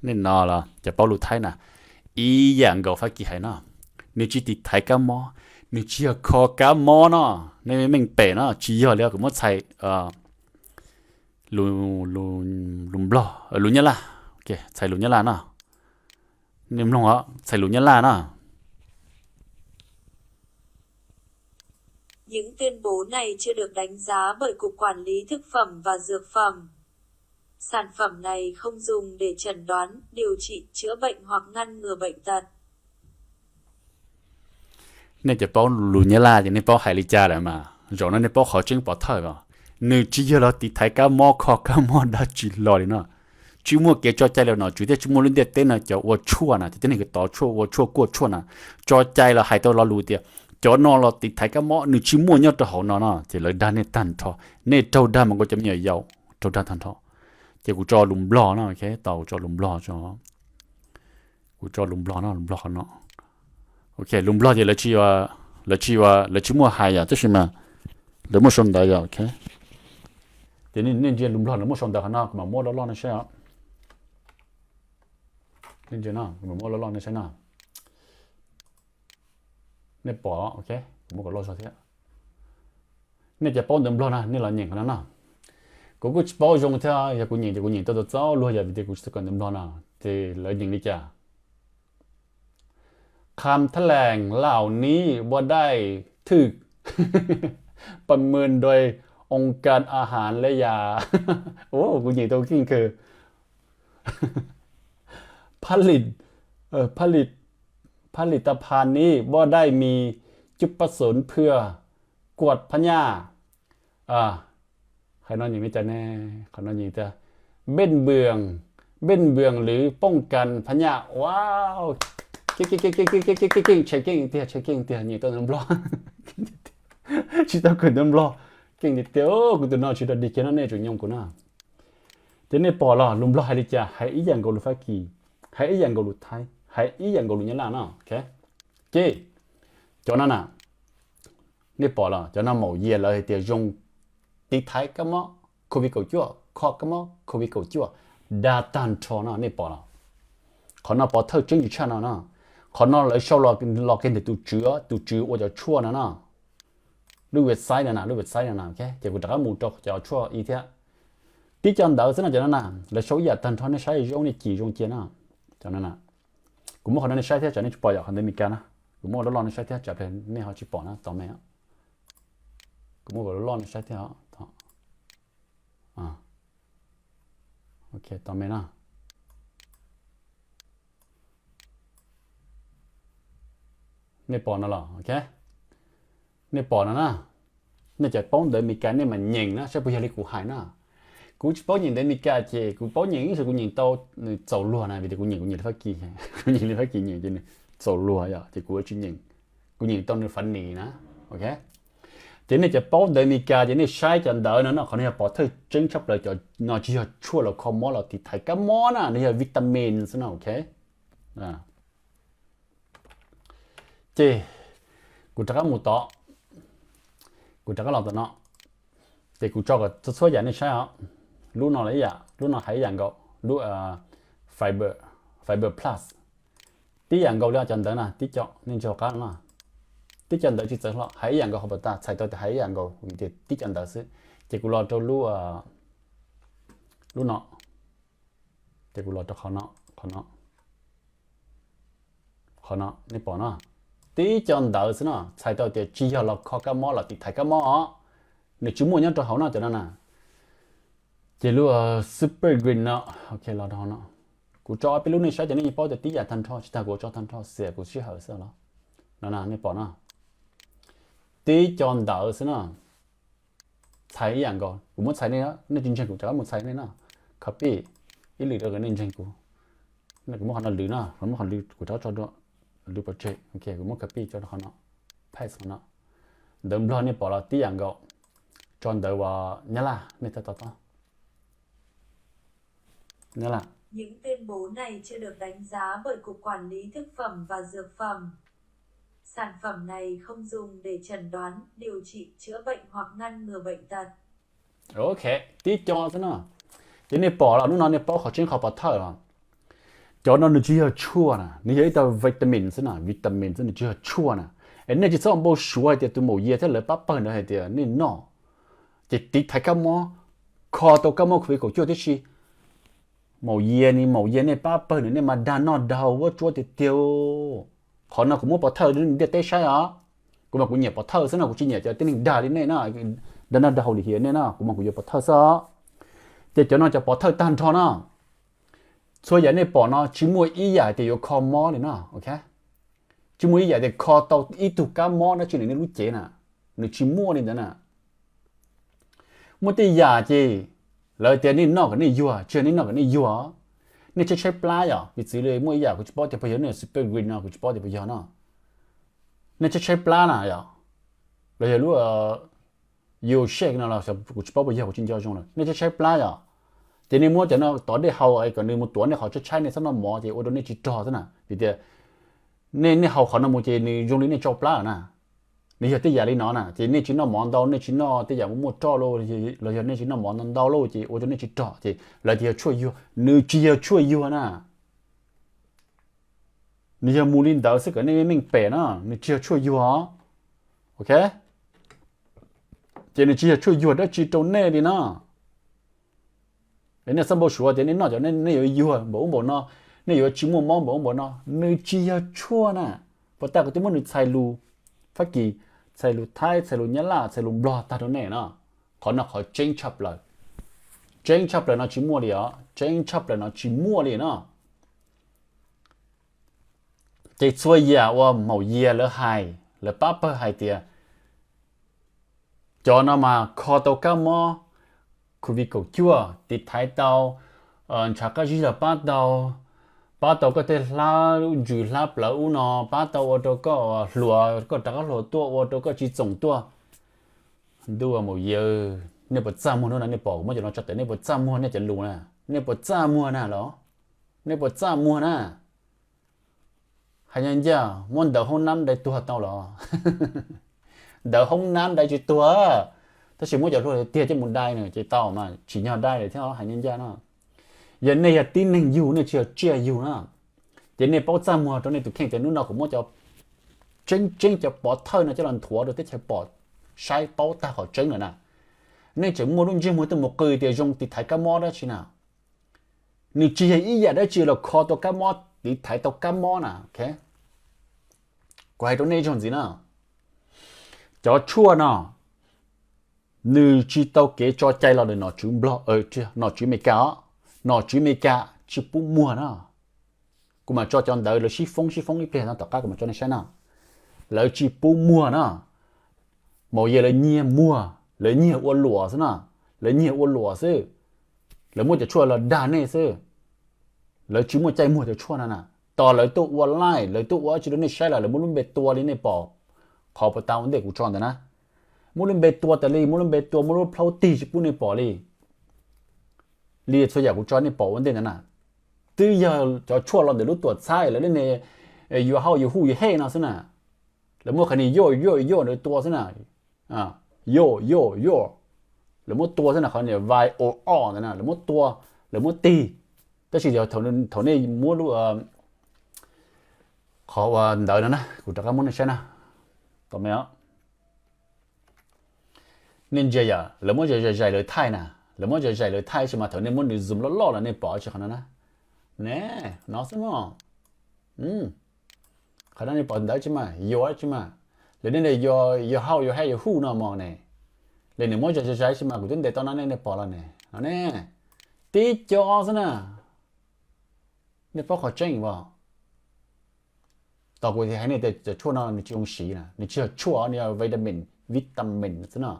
Nej no los cov paub lus Thaib na, ib yam nkaus Fab Kis hais no, nws tsis tiv thaiv kab mob, nws tsis yog kho kab mob no. Nej meej pem no, tsis yog li, kuv muab txhais lus Nplog, lus Nyab Laj, txhais lus Nyab Laj no. Nej mloog, txhais lus Nyab Laj no. Những tuyên bố này chưa được đánh giá bởi Cục Quản lý Thực phẩm và Dược phẩm. Sản phẩm này không dùng để chẩn đoán, điều trị, chữa bệnh hoặc ngăn ngừa bệnh tật. Nej cov paub lus Nyab Laj ces nej paub hais li cas lawm mas, zaum no nej paub qhov tseeb pov thawj os. Nws tsis yog los tiv thaiv kab mob kho kab mob dab tsi los li no. Tsis muaj kev tso cai los nom tswv thiab tsis muaj lub ntiaj teb no cov ua tshuaj na, cov tib neeg tov tshuaj ua tshuaj kuaj tshuaj na, tso cai los hais tau lo lus tias cov no los tiv thaiv kab mob, nws tsis muaj nyob rau hauv no no, ces lawv dag nej tag nrho. Nej raug dag mas nkaus cov me nyuam yaus raug dag tag nrho. Ces kuv tso lus Nplog no, tau kuv tso lus Nplog, kuv tso lus Nplog no, lus Nplog qhov no. Ok, lus Nplog ces lawv tsis, lawv tsis muaj hais yom, tab sis mas lawv muaj sau ntawv yom, ok. Ces nej ntsia lus Nplog lawv muaj sau ntawv qhov no, kuv mam muab loj loj nej saib os. Nej ntsia no, kuv mam muab loj loj nej saib no. Nej pom, ok, kuv muab kom loj zog thiab. Nej cov paub ntawv Nplog na nej los nyeem qhov no no. Kuv kuj tsis paub zoo thiab, yog kuv nyeem ces kuv nyeem tau txaus txaus luag yom, vim tias kuv tsis tau kawm ntawv Nplog no. Ces lawv nyeem li cas? คำแถลงเหล่านี้บ่ได้ถูก ประเมินโดยองค์การอาหารและยา Ua, kuv nyeem tau keej kawg. ผลิต ผลิต ผลิตภัณฑ์นี้บ่ได้มีจุดประสงค์เพื่อกวดพยาธิ Hais no nyeem li cas ne? Qhov no nyeem tias ไม่เบ่ง ไม่เบ่ง หรือป้องกันพยาธิ Wow, keej keej keej, tshee keej tiag, tshee keej tiag, nyeem tau ntawv Nplog. Tsis tau kawm ntawv Nplog, keej tiag tiag, kuv tus no tsis tau dig kiag no nej tsuas nyoo kuv na. Ces nej pom los lus Nplog hais li cas hais ib yam nkaus lus Fab Kis, hais ib yam nkaus lus Thaib, hais ib yam nkaus lus Nyab Laj no. Ces cov no na, nej pom los cov no maum yias lawv hais tias zoo tiv thaiv kab mob covid kaum cuaj, kho kab mob covid kaum cuaj, dag tag nrho no nej pom los. Qhov no pov thawj tseeb tsis tshaj no no. Qhov no lawv sau los kiag ntawm tus tswv, tus tswv ua cov tshuaj no no, lub website no na, lub website no na. Ces kuv rov qab mus rau cov tshuaj ib thiab. Tib co ntawv xwb no cov no na, lawv sau ib yam tag nrho, nej saib zoo nej cim zoo cia no. Cov no na, kuv muab qhov no nej saib thiab tsam nej tsis pom yom, qhov ntawv Meskas na. Kuv muab ua loj loj nej saib thiab tsam nej ho tsis pom na, tos me. Kuv muab ua loj loj nej saib thiab. Tos me na. Nej pom no los, nej pom no na. Nej cov paub ntawv Meskas nej mas nyeem na saib puas yog li kuv hais na. Kuv tsis paub nyeem ntawv Meskas ces kuv paub nyeem ib, kuv nyeem tau nws txaus luag na, vim tias kuv nyeem kuv nyeem li Fab Kis, kuv nyeem li Fab Kis nyeem ces nws txaus luag yom, ces kuv tsis nyeem, kuv nyeem tau nws funny na. Ces nej cov paub ntawv Meskas ces nej saib cov ntawv no no, qhov no yog pov thawj tseeb tshaj plaws, cov no tsis yog tshuaj los kho mob los tiv thaiv kab mob na, nws yog vitamin xwb no. Ces kuv rov qab mus tod, kuv rov qab los tom no, ces kuv tso kom txhua txhua yam nej saib os. Lub no los ib yam, lub no hais ib yam nkaus, lub Fiber, Fiber Plus. Tib yam nkaus li cov ntawv na, tib co nej ntsia hauv qab no, tib co ntawv tsis txawv hlo, hais ib yam nkaus hauv pas tas, txhais tau tias hais ib yam nkaus vim tias tib co ntawv xwb. Ces kuv los rau lub, lub no, ces kuv los rau qhov no, qhov no, qhov no nej pom no, tib co ntawv xwb no, txhais tau tias tsis yog los kho kab mob los tiv thaiv kab mob os. Nws tsis muaj nyob rau hauv no cov no na. Ces lub Super Green no, ok, los rau hauv no. Kuv tso ob peb lub nej saib ces nej yeej paub tias tib yam tag nrho, tsis tas kuv tso tag nrho, xiam kuv sij hawm xwb los. No na nej pom no, tib co ntawv xwb no, txhais ib yam nkaus. Kuv muab txhais nej, nej tsis ntseeg kuv rov qab mus txhais nej no. Copy ib lwm rau kom nej ntseeg kuv. Kuv muab qhov no lwm no, kuv muab qhov lwm kuv rov qab tso dua, lwm pov tseg. Ok, kuv muab copy tso rau qhov no, paste qhov no. Ntawv Nplog nej pom los tib yam nkaus, tso ntawv uas Nyab Laj nej thiaj to taub. Nyab Laj. Những tuyên bố này chưa được đánh giá bởi Cục Quản lý Thực phẩm và Dược phẩm. Sản phẩm này không dùng để chẩn đoán, điều trị, chữa bệnh hoặc ngăn ngừa bệnh tật. Ok, tib co xwb no. Ces nej pom los hnub no nej paub qhov tseeb qhov pov thawj los. Cov no nws tsis yog tshuaj na, nws yog ib co vitamin xwb na, vitamin xwb, nws tsis yog tshuaj na. Es nej tsis txhob npau suav hais tias tus maum yias thiab lawv pab pawg ntawd hais tias nej noj ces tiv thaiv kab mob, kho tau kab mob covid kaum cuaj tib si. Maum yias ni, maum yias nej pab pawg nws nej mas dag noj dag haus vuab tsuab tiag tiag. Qhov no kuv muab pov thawj ntiaj teb saib os. Kuv mas kuv nyiam pov thawj xwb no, kuv tsis nyiam cov tib neeg dag li nej na, dag noj dag haus lim hiam nej na, kuv mas kuv yuav pov thawj xwb os. Ces cov no cov pov thawj tag nrho no, txhua yam nej pom no tsis muaj ib yam tias yuav kho mob li no, ok? Tsis muaj ib yam tias kho tau ib tug kab mob dab tsi li nej lub cev na, nws tsis muaj li ntawd na. Muaj tej yam ces lawv tias nej noj kom nej yuag, tsis yog nej noj kom nej yuag. Nej tshaib tshaib plab yom, piv txwv li muaj ib yam kuv tsis paub tias puas yog nej super green no, kuv tsis paub tias puas yog no. Nej tshaib tshaib plab na yom, los yog lub yo shake no los kuv tsis paub puas yog, kuv tsis nco zoo lawm. Nej tshaib tshaib plab yom, ces nej muab cov no tov dej haus kom nws mus tuav nej qhov tshaib tshaib, nej txhob noj mov ces ua rau nej tsis rog xwb na. Vim tias nej, nej haus qhov no mus ces nws zoo li nej tsau plab lawm na. Nws yog tej yam li no na, ces nej tsis noj mov ntau, nej tsis noj tej yam muaj muaj roj lauj, los yog nej tsis noj mov ntau ntau lauj ces ua rau nej tsis rog, ces lawv tias yog tshuaj yuag, nws tsis yog tshuaj yuag na. Nws yog mus li ntawd xwb kom nej meej pem na, nws tsis yog tshuaj yuag. Ok, ces nws tsis yog tshuaj yuag dab tsi rau nej li na. Es nej txhob npau suav tias nej noj cov nej yuav yuag npaum ub npaum no, nej yuav tsis muaj mob npaum ub npaum no, nws tsis yog tshuaj na. Puas tas kuv twb muab nws txhais lus Fab Kis, txhais lus Thaib, txhais lus Nyab Laj, txhais lus Nplog tag rau nej no. Qhov no qhov tseeb tshaj plaws. Tseeb tshaj plaws no tsis muaj li os, tseeb tshaj plaws no tsis muaj li no. Ces txhua yam uas maum yias lawv hais, lawv pab pawg hais tias cov no mas kho tau kab mob covid kaum cuaj, tiv thaiv tau, ntshav qab zib los pab tau, pab tau koj tej hlab ntsws hlab plawv ub no, pab tau ua rau koj hluas, koj rov qab hluas tuaj, ua rau koj tsis txoom tuaj. Ntuj, mus yawg, nej puas txaj muag hnub no nej pom kuv muab cov no tso tawm, nej puas txaj muag nej cov lus na? Nej puas txaj muag na los? Nej puas txaj muag na? Hais ncaj ncaj, muab ntawv hoob nab dai tuag tau los? Ntawv hoob nab dai tsis tuag, tab sis muab cov hlua tiag coj mus dai na ces tau mas, tsim nyog dai lawm thiab, hais ncaj ncaj no. Yog nej yog tib neeg yug, nej tsis yog tsiaj yug na, ces nej paub txaj muag rau nej tus kheej tias hnub no kuv muab cov tseeb tseeb cov pov thawj no coj los nthuav rau teb chaws pom, saib paub tag qhov tseeb lawm na. Nej tseem muaj lub ntsej muag tuaj mus qw tias zoo tiv thaiv kab mob dab tsi na. Nws tsis yog ib yam dab tsi los kho tau kab mob, tiv thaiv tau kab mob na. Kuv hais rau nej ib zaug ntxiv na, cov tshuaj no nws tsis tau kev tso cai los ntawm nom tswv Nplog, nom tswv Amelikas os, nom tswv Amelikas tsis pub muag na. Kuv mam tso cov ntawv lawv sib foob sib foob ib pliag no tom qab kuv mam tso nej saib na. Lawv tsis pub muag na. Maum yawg lawv nyiag muag, lawv nyiag ua luam xwb na. Lawv nyiag ua luam xwb. Lawv muab cov tshuaj los dag nej xwb. Lawv tsis muaj caij muag cov tshuaj no na. Tos lawv tuaj ua live, lawv tuaj ua dab tsi rau nej saib los lawv muab lub npe tua li nej pom qhov puas tau ua ntej kuv tso ntawd na. Muab lub npe tua tas li, muab lub npe tua, muab lub plhaub tig tsis pub nej pom li. Li txhua yam kuv tso nej pom ua ntej ntawd na, twb yog cov tshuaj los ntawm lub tuam txhab lawv li ne, yuav hau yuav hu yuav hej no xwb na. Lawv muab qhov ni yuj yuj yuj ntawd tua xwb na. Yuj yuj yuj, lawv muab tua xwb na, qhov ni vai o o ntawd na lawv muab tua, lawv muab tig. Tab sis thaum nej muab lub, qhov ua ntawd no na kuv rov qab muab nej saib na. Tau me os. Nej ntsia yom, lawv muab zais zais lawv thaij na, lawv muab zais zais lawv thaij tab sis mas thaum nej muab nws zoom loj loj los nej pom tsis qhov no na. Ne, no xwb mog. Qhov no nej pom ntawd tsis mas yuav tsis mas, lawv ne, yuav hau yuav hej yuav hu no mog ne. Li nws muab zais zais tsis mas kuv twb ntes tau no nej pom los ne, no ne. Tib co xwb na. Nej paub qhov tseeb as? Tos kuv hais nej tias cov tshuaj no nws tsis zoo siv na, nws tsis yog tshuaj, nws yog vitamin, vitamin xwb no.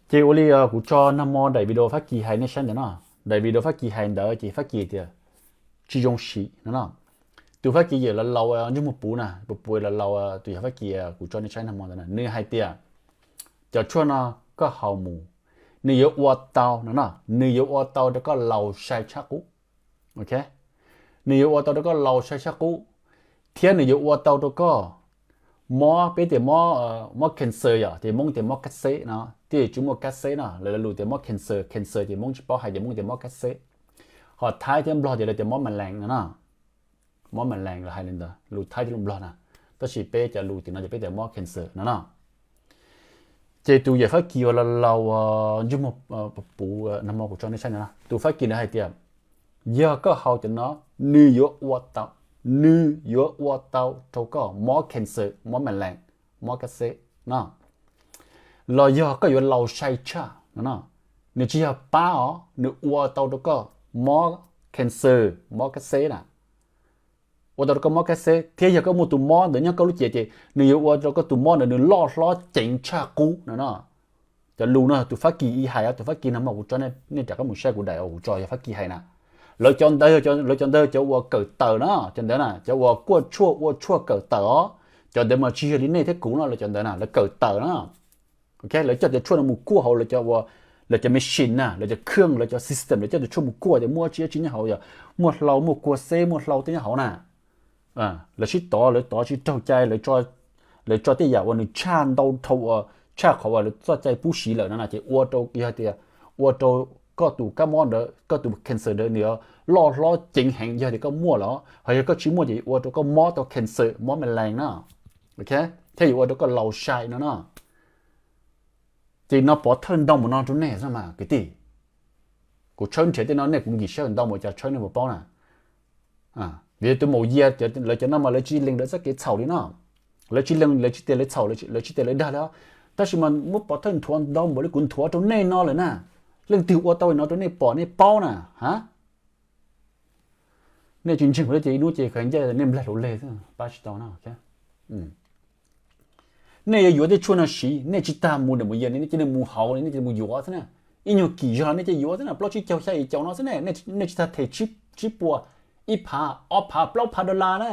Ces ua li kuv tso nag hmo daim video Fab Kis hais nej saib ntawd no. Daim video Fab Kis hais ntawd ces Fab Kis tias tsis zoo siv no no. Tus Fab Kis yawm laus laus ntsej muag puv na, puv puv laus laus, tus yawm Fab Kis kuv tso nej saib nag hmo ntawd na, nws hais tias cov tshuaj no koj haus mus, nws yuav ua tau no no, nws yuav ua tau rau koj laus sai tshaj qub. Nws yuav ua tau rau koj laus sai tshaj qub, thiab nws yuav ua tau rau koj mob, peb tias mob cancer yom, ces Hmoob tias mob kab xeb no, twb tsis muaj kab xeb no, lawv lus tias mob cancer, cancer ces Hmoob tsis paub hais ces Hmoob tias mob kab xeb. Ho Thaib thiab Nplog ces lawv tias mob ma lees no no. Mob ma lees lawv hais li ntawd, lus Thaib thiab lus Nplog na, tab sis peb cov lus tim no ces peb tias mob cancer no no. Ces tus yawm Fab Kis uas laus laus ntsej muag puv nag hmo kuv tso nej saib no, tus Fab Kis ntawd hais tias yog koj haus cov no, nws yuav ua tau, nws yuav ua tau rau koj mob cancer, mob ma lees, mob kab xeb no, los yog koj yuav laus sai tshaj no no. Nws tsis yog pab os, nws ua tau rau koj mob cancer, mob kab xeb na. Ua tau rau koj mob kab xeb, thiab yog koj muaj tus mob ntawd nyob koj lub cev ces nws yuav ua rau koj tus mob ntawd nws loj hlob ceev tshaj qub no no. Cov lus no tus Fab Kis ib hais, tus Fab Kis nag hmo kuv tso, nej rov qab mus saib kuv daim uas kuv tso yog Fab Kis hais na. Lawv cov ntawd, lawv cov ntawd cov uas kawm tawm no, cov ntawd na, cov uas kuaj tshuaj ua tshuaj kawm tawm os. Cov ntawd mas tsis yog li nej thiab kuv no, lawv cov ntawd na lawv kawm tawm na. Lawv coj cov tshuaj no mus kuaj hauv lawv cov machine na, lawv cov khwj, lawv cov system, lawv coj cov tshuaj mus kuaj ces muaj tsis tsis nyob hauv, yog muaj hlau, muaj kua xeb, muaj hlau tej nyob hauv na. Lawv sib tov, lawv tov tsis raug cai, lawv tso tej yam uas nws tshaj ntau dhau, tshaj qhov uas lawv txoj cai pub siv lawm no na, ces ua rau, yog tias ua rau koj tus kab mob ntawd, koj tus cancer ntawd nws loj hlob ceev heev yog tias koj muaj los, ho yog koj tsis muaj ces ua rau koj mob tau cancer, mob ma lees na. Thiab yuav ua rau koj laus sai no no. Ces no pov thawj ntau mus no rau nej xwb mas kwv tij. Kuv tshawb nrhiav tej no nej kuv nkim sawb ntau mus cas tshawb nej puas paub na. Vim tus maum yia lawv cov no mas lawv tsis lees lawv txoj kev txhaum li no. Lawv tsis lees, lawv tsis tias lawv txhaum, lawv tsis tias lawv dag li os. Tab sis mas muab pov thawj nthuav ntau npaum li kuv nthuav rau nej no lawm na. Leej twg ua tau li no rau nej pom nej paub na ha. Nej tsis ntseeg kuv thiab ces ib hnub ces khav ncaij nej nplaig hluas leg xwb pab tsis tau no. Nej yuav yuav tej tshuaj no siv, nej tsis tas mus ntawm mus yam, nej cia li mus hauv, nej cia li mus yuav xwb na. Ib nyuag kim zog nej cia li yuav xwb na, plaub tsib caug xya yim caum no xwb ne, nej tsis tas them tsib puas, ib phav, ob phav, plaub phav dollar na.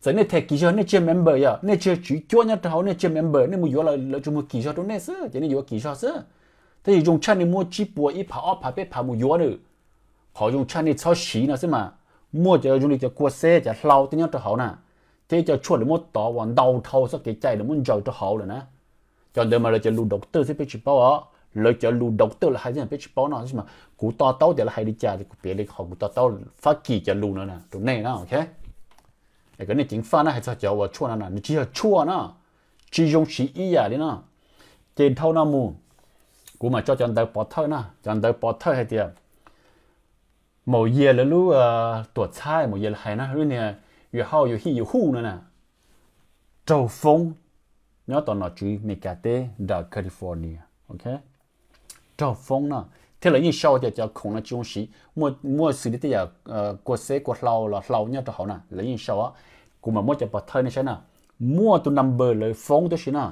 Txawm nej them kim zog nej tsis yog member yom, nej tsis yog tswv cuab nyob rau hauv, nej tsis yog member, nej mus yuav lawv, lawv tsuas muag kim zog rau nej xwb ces nej yuav kim zog xwb. Tab sis zoo tshaj nej muab tsib puas ib phav ob phav peb phav mus yuav nws. Qhov zoo tshaj nej txhob siv no xwb mas. Muaj cov zoo li cov kua xeb, cov hlau tej nyob rau hauv na, thiab cov tshuaj lawv muab tov uas ntau dhau txoj kev cai lawv muab ntsaws rau hauv lawm na. Cov ntawd mas lawv cov lus doctor xwb peb tsis paub os, lawv cov lus doctor lawv hais xwb peb tsis paub no, tab sis mas kuv to taub tias lawv hais li cas ces kuv piav li qhov kuv to taub Fab Kis cov lus no rau nej na, ok. Es kom nej ceev faj na, hais txog cov uas tshuaj no na, nws tsis yog tshuaj na, tsis zoo siv ib yam li no. Ces dhau no mus, kuv mam tso cov ntawv pov thawj na, cov ntawv pov thawj hais tias maum yias lawv lub tuam txhab, maum yias lawv hais na, lub niag yuav hauj yuav hij yuav huj no na, raug foob nyob tom nom tswv Meskas teb nram California, ok. Raug foob no, thiab lawv yeej sau tias cov khoom no tsis zoo siv, muaj xws li tej yam kua xeb kua hlau los hlau nyob rau hauv na, lawv yeej sau. Kuv mam muab cov pov thawj nej saib na, muaj tus number lawv foob tib si na,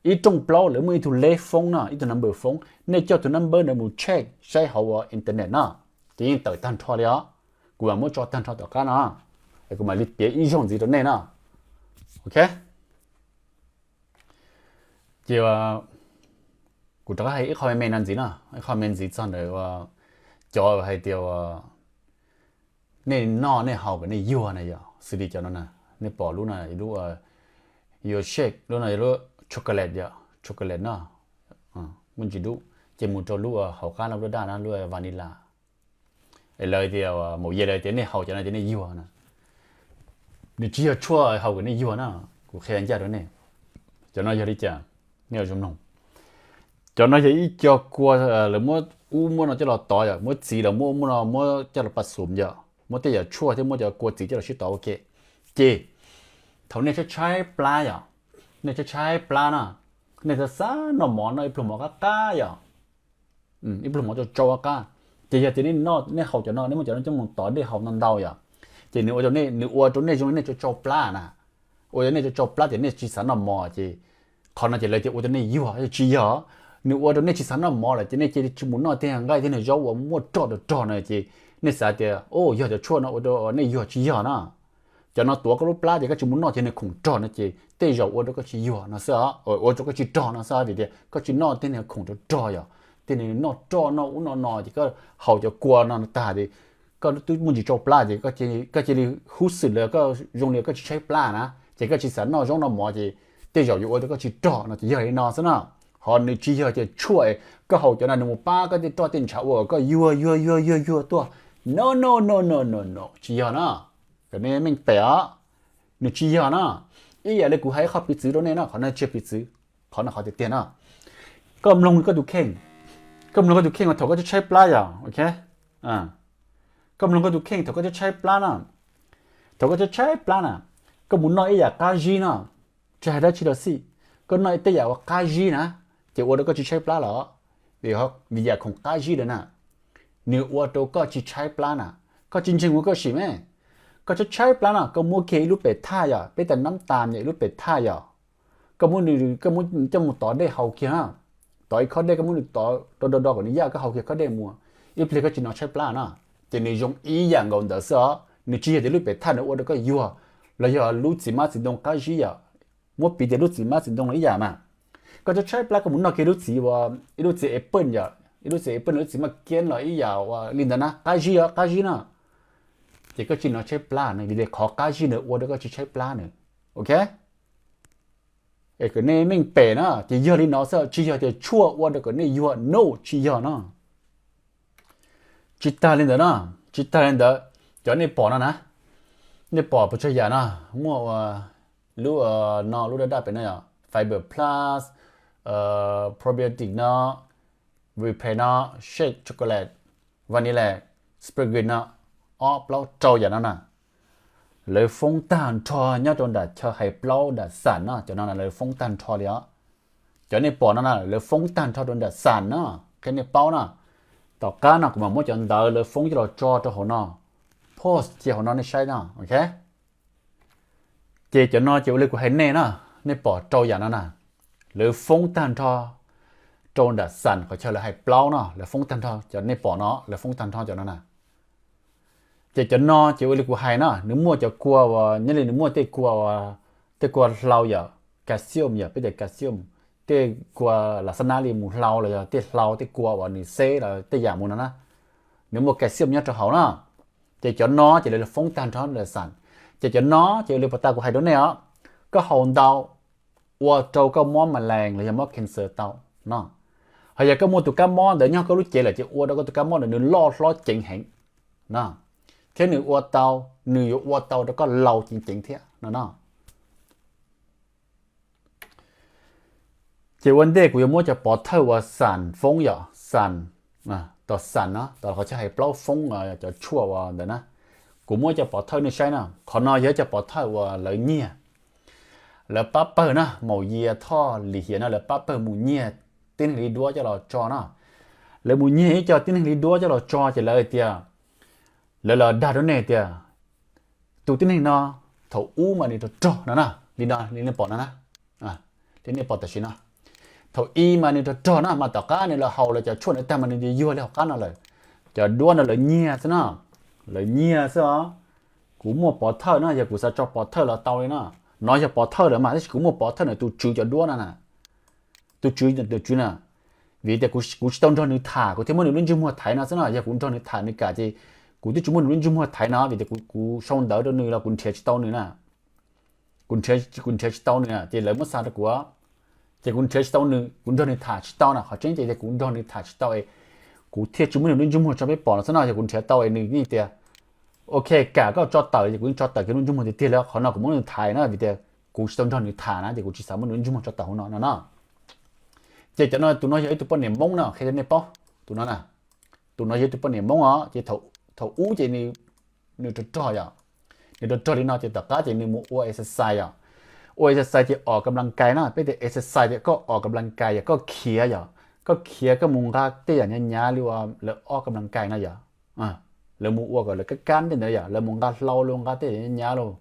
ib rooj plaub lawv muaj ib tug leb foob no, ib tug number foob, nej coj tus number ntawd mus check saib hauv ua internet no, ces yeej tawm tag nrho li os. Kuv mam muab tso tag nrho tom qab no, kuv mam li piav ib zaug ntxiv rau nej na, ok. Ces kuv rov qab hais ib qho me me no ntxiv na, ib qho me ntxiv txog ntawm cov hais tias nej noj nej haus kom nej yuag na yom, xws li cov no na, nej pom lub no lub yuav shake, lub no lub chocolate yom, chocolate no muaj ntsis dub, ces mus rau lub hauv qab no lub daj na, lub vanilla. Es lawv tias maum yias lawv tias nej haus cov no ces nej yuag na. Nws tsis yog tshuaj haus kom nej yuag na, kuv qhia ncaj rau nej. Cov no yog li cas, nej ua zoo mloog. Cov no yog ib co kua lawv muab ub muab no coj los tov yom, muab txiv los muab ub muab no muab coj los pas xum yom, muab tej yam tshuaj thiab muab cov kua txiv coj los sib tov ua ke. Ces thaum nej tshaib tshaib plab yom, nej tshaib tshaib plab na, nej xav xav noj mov no ib pluag mov qab qab yom, ib pluag mov tsau tsau qab qab, ces yog tias nej noj nej haus cov no, nej muab cov no coj mus tov dej haus ntau ntau yom, ces nws ua rau nej, nws ua rau nej zoo li nej tsau tsau plab na, ua rau nej tsau tsau plab ces nej tsis xav noj mov ces qhov no ces lawv tias ua rau nej yuag, tsis yog. Nws ua rau nej tsis xav noj mov lawm ces nej cia li tsis mus noj tej nqaij tej niag zaub uas muaj roj rog rog no ces nej xav tias o yog cov tshuaj no ua rau nej yuag, tsis yog na. Cov no tuav koj lub plab ces koj tsis mus noj cov niag khoom rog no ces tej zaum ua rau koj tsis yuag no xwb, ua rau koj tsis rog no xwb, vim tias koj tsis noj tej niag khoom rog rog yom, tej niag noj roj noj ub noj no ces koj haus cov kua no tag ces koj twb muaj ntsis tsau plab ces koj cia li huj xwm lawm, koj zoo li koj tsis tshaib plab na, ces koj tsis xav noj zaub noj mov ces tej zaum yuav ua rau koj tsis rog no ces yog li no xwb na. Ho nws tsis yog tias tshuaj koj haus cov no nws mus pab koj tej roj tej ntshav ua koj yuag yuag yuag yuag yuag tuaj, no no no no no no, tsis yog na. Kom nej meej pem os, nws tsis yog na. Ib yam li kuv hais ib qho piv txwv rau nej na, qhov no tsis yog piv txwv, qhov no qhov tiag tiag na. Koj mloog koj tus kheej, koj mloog koj tus kheej thaum koj tshaib tshaib plab yom, ok. Koj mloog koj tus kheej thaum koj tshaib tshaib plab na, thaum koj tshaib tshaib plab na, koj mus noj ib yam qab zib no, tsis hais dab tsi los xij, koj noj tej yam uas qab zib na, ces ua rau koj tsis tshaib plab los, vim yam khoom qab zib lawm na, nws ua rau koj tsis tshaib plab na. Koj tsis ntseeg ua koj sim me, koj tshaib tshaib plab no koj muab kiag ib lub pem thaj yom, peb tas nab tas yom, ib lub pem thaj yom, koj muab nws, koj muab coj mus tov dej haus kiag na, tov ib khob dej koj muab nws tov do do do kom nws yaj koj haus kiag khob dej mus, ib pliag koj tsis hnov tshaib plab na. Ces nws zoo ib yam nkaus ntawd xwb os, nws tsis yog tias lub pem thaj nws ua rau koj yuag, los yog lub txiv hmab txiv ntoo qab zib yom. Muab piv tias lub txiv hmab txiv ntoo los ib yam mas, koj tshaib tshaib plab koj mus noj kiag lub txiv uas ib lub txiv apple yom, ib lub txiv apple lub txiv maj kiab los ib yam ua li ntawd na, qab zib os, qab zib na, ces koj tsis hnov tshaib plab na, vim tias qhov qab zib ntawd ua rau koj tsis tshaib plab na, ok. Es kom nej meej pem na, ces yog li no xwb, tsis yog tias tshuaj ua rau kom nej yuag no, tsis yog no. Tsis tag li ntawd na, tsis tag li ntawd, cov nej pom no na, nej pom puas tsawg yam no, muaj ua lub no lub daj daj pem no yom, fiber plus, probiotic no, repair no, shake chocolate, vanilla, spring grit no, ob plaub rau yam no na, lawv foob tag nrho nyob rau nram chaw hais plaub nram xam no, cov no lawv foob tag nrho li os. Cov nej pom no na lawv foob tag nrho rau nram xam no, qhia nej paub na. Tom qab no kuv mam muab cov ntawv lawv foob coj los tso rau hauv no, post cia hauv no nej saib no, ok. Ces cov no ces ua li kuv hais nej na, nej pom rau yam no na, lawv foob tag nrho rau nram xam qhov chaw lawv hais plaub no, lawv foob tag nrho, cov nej pom no lawv foob tag nrho cov no na. Ces cov no ces ua li kuv hais na, nws muaj cov kua uas nyob li nws muaj tej kua, tej kua hlau yom, calcium yom, peb tias calcium, tej kua lam xab nab li mus hlau los yog tej hlau tej kua uas nws xeb los tej yam mus no na, nws muaj calcium nyob rau hauv na. Ces cov no ces lawv foob tag nrho lawm xas. Ces cov no ces ua li puas tas kuv hais rau nej os, koj haus ntau ua rau koj mob ma lees los yog mob cancer tau no. Ho yog koj muaj tus kab mob ntawd nyob koj lub cev lawm ces ua rau koj tus kab mob ntawd nws loj hlob ceev heev no, thiab nws ua tau, nws yuav ua tau rau koj laus ceev ceev thiab no no. Ces ua ntej kuv yuav muab cov pov thawj uas xas foob yom, xas, tom xas no tom qhov chaw hais plaub foob cov tshuaj uas ntawd na, kuv muab cov pov thawj nej saib na. Qhov no yog cov pov thawj uas lawv nyiag, lawv pab pawg na, Maum Yia Thoj Lim Hiam no lawv pab pawg mus nyiag tib neeg li duab coj los tso na. Lawv mus nyiag ib co tib neeg li duab coj los tso ces lawv hais tias lawv los dag rau nej tias tus tib neeg no thaum ub mas nws rog rog no na, li no li nej pom no na, li nej pom tam sim no. Thaum ub mas nws rog rog na, mas tom qab nws los haus lawv cov tshuaj ntawd tag mas nws yuag li hauv qab no lawm. Cov duab no lawv nyiag xwb na, lawv nyiag xwb os. Kuv muaj pov thawj na, yog kuv xav tso pov thawj los tau li na. No yog pov thawj lawm mas tab sis kuv muaj pov thawj ntawm tus tswv cov duab no na, tus tswv, tus tswv na. Vim tias kuv tsis tau nrog nws tham, kuv thiaj muab nws lub ntsej muag thaiv no xwb na. Yog kuv nrog nws tham nws kam ces kuv twb tsis muab nws lub ntsej muag thaiv no, vim tias kuv sau ntawv rau nws los kuv nrhiav tsis tau nws na. Kuv nrhiav, kuv nrhiav tsis tau nws ces lawv muab xa rau kuv, ces kuv nrhiav tsis tau nws, kuv nrog nws tham tsis tau na. Qhov tseeb ces kuv nrog nws tham tsis tau es kuv thiaj tsis muab nws lub ntsej muag tso peb pom no xwb no. Yog kuv nrhiav tau es nws yeej tias ok kam koj tso tawm ces kuv yeej tso tawm kiag lub ntsej muag tiag tiag li. Qhov no kuv muab nws thaiv na, vim tias kuv tsis tau nrog nws tham na ces kuv tsis xav muab nws lub ntsej muag tso tawm hauv no no na. Ces cov no, tus no yog ib tug poj niam Hmoob no, qhia rau nej paub. Tus no na, tus no yog ib tug poj niam Hmoob os, ces thaum ub ces nws rog rog yom, nws rog rog li no ces tom qab ces nws mus ua exercise yom. Ua exercise ces o ka nplas kais na, peb tias exercise tias koj o ka nplas kais yog koj khiav yom, koj khiav koj mus nqa tej yam nyav nyav li uas lawv o ka nplas kais no yom. Lawv mus ua kom lawv kab kab tej ntawd yom, lawv mus nqa hlau los nqa tej yam nyav nyav los,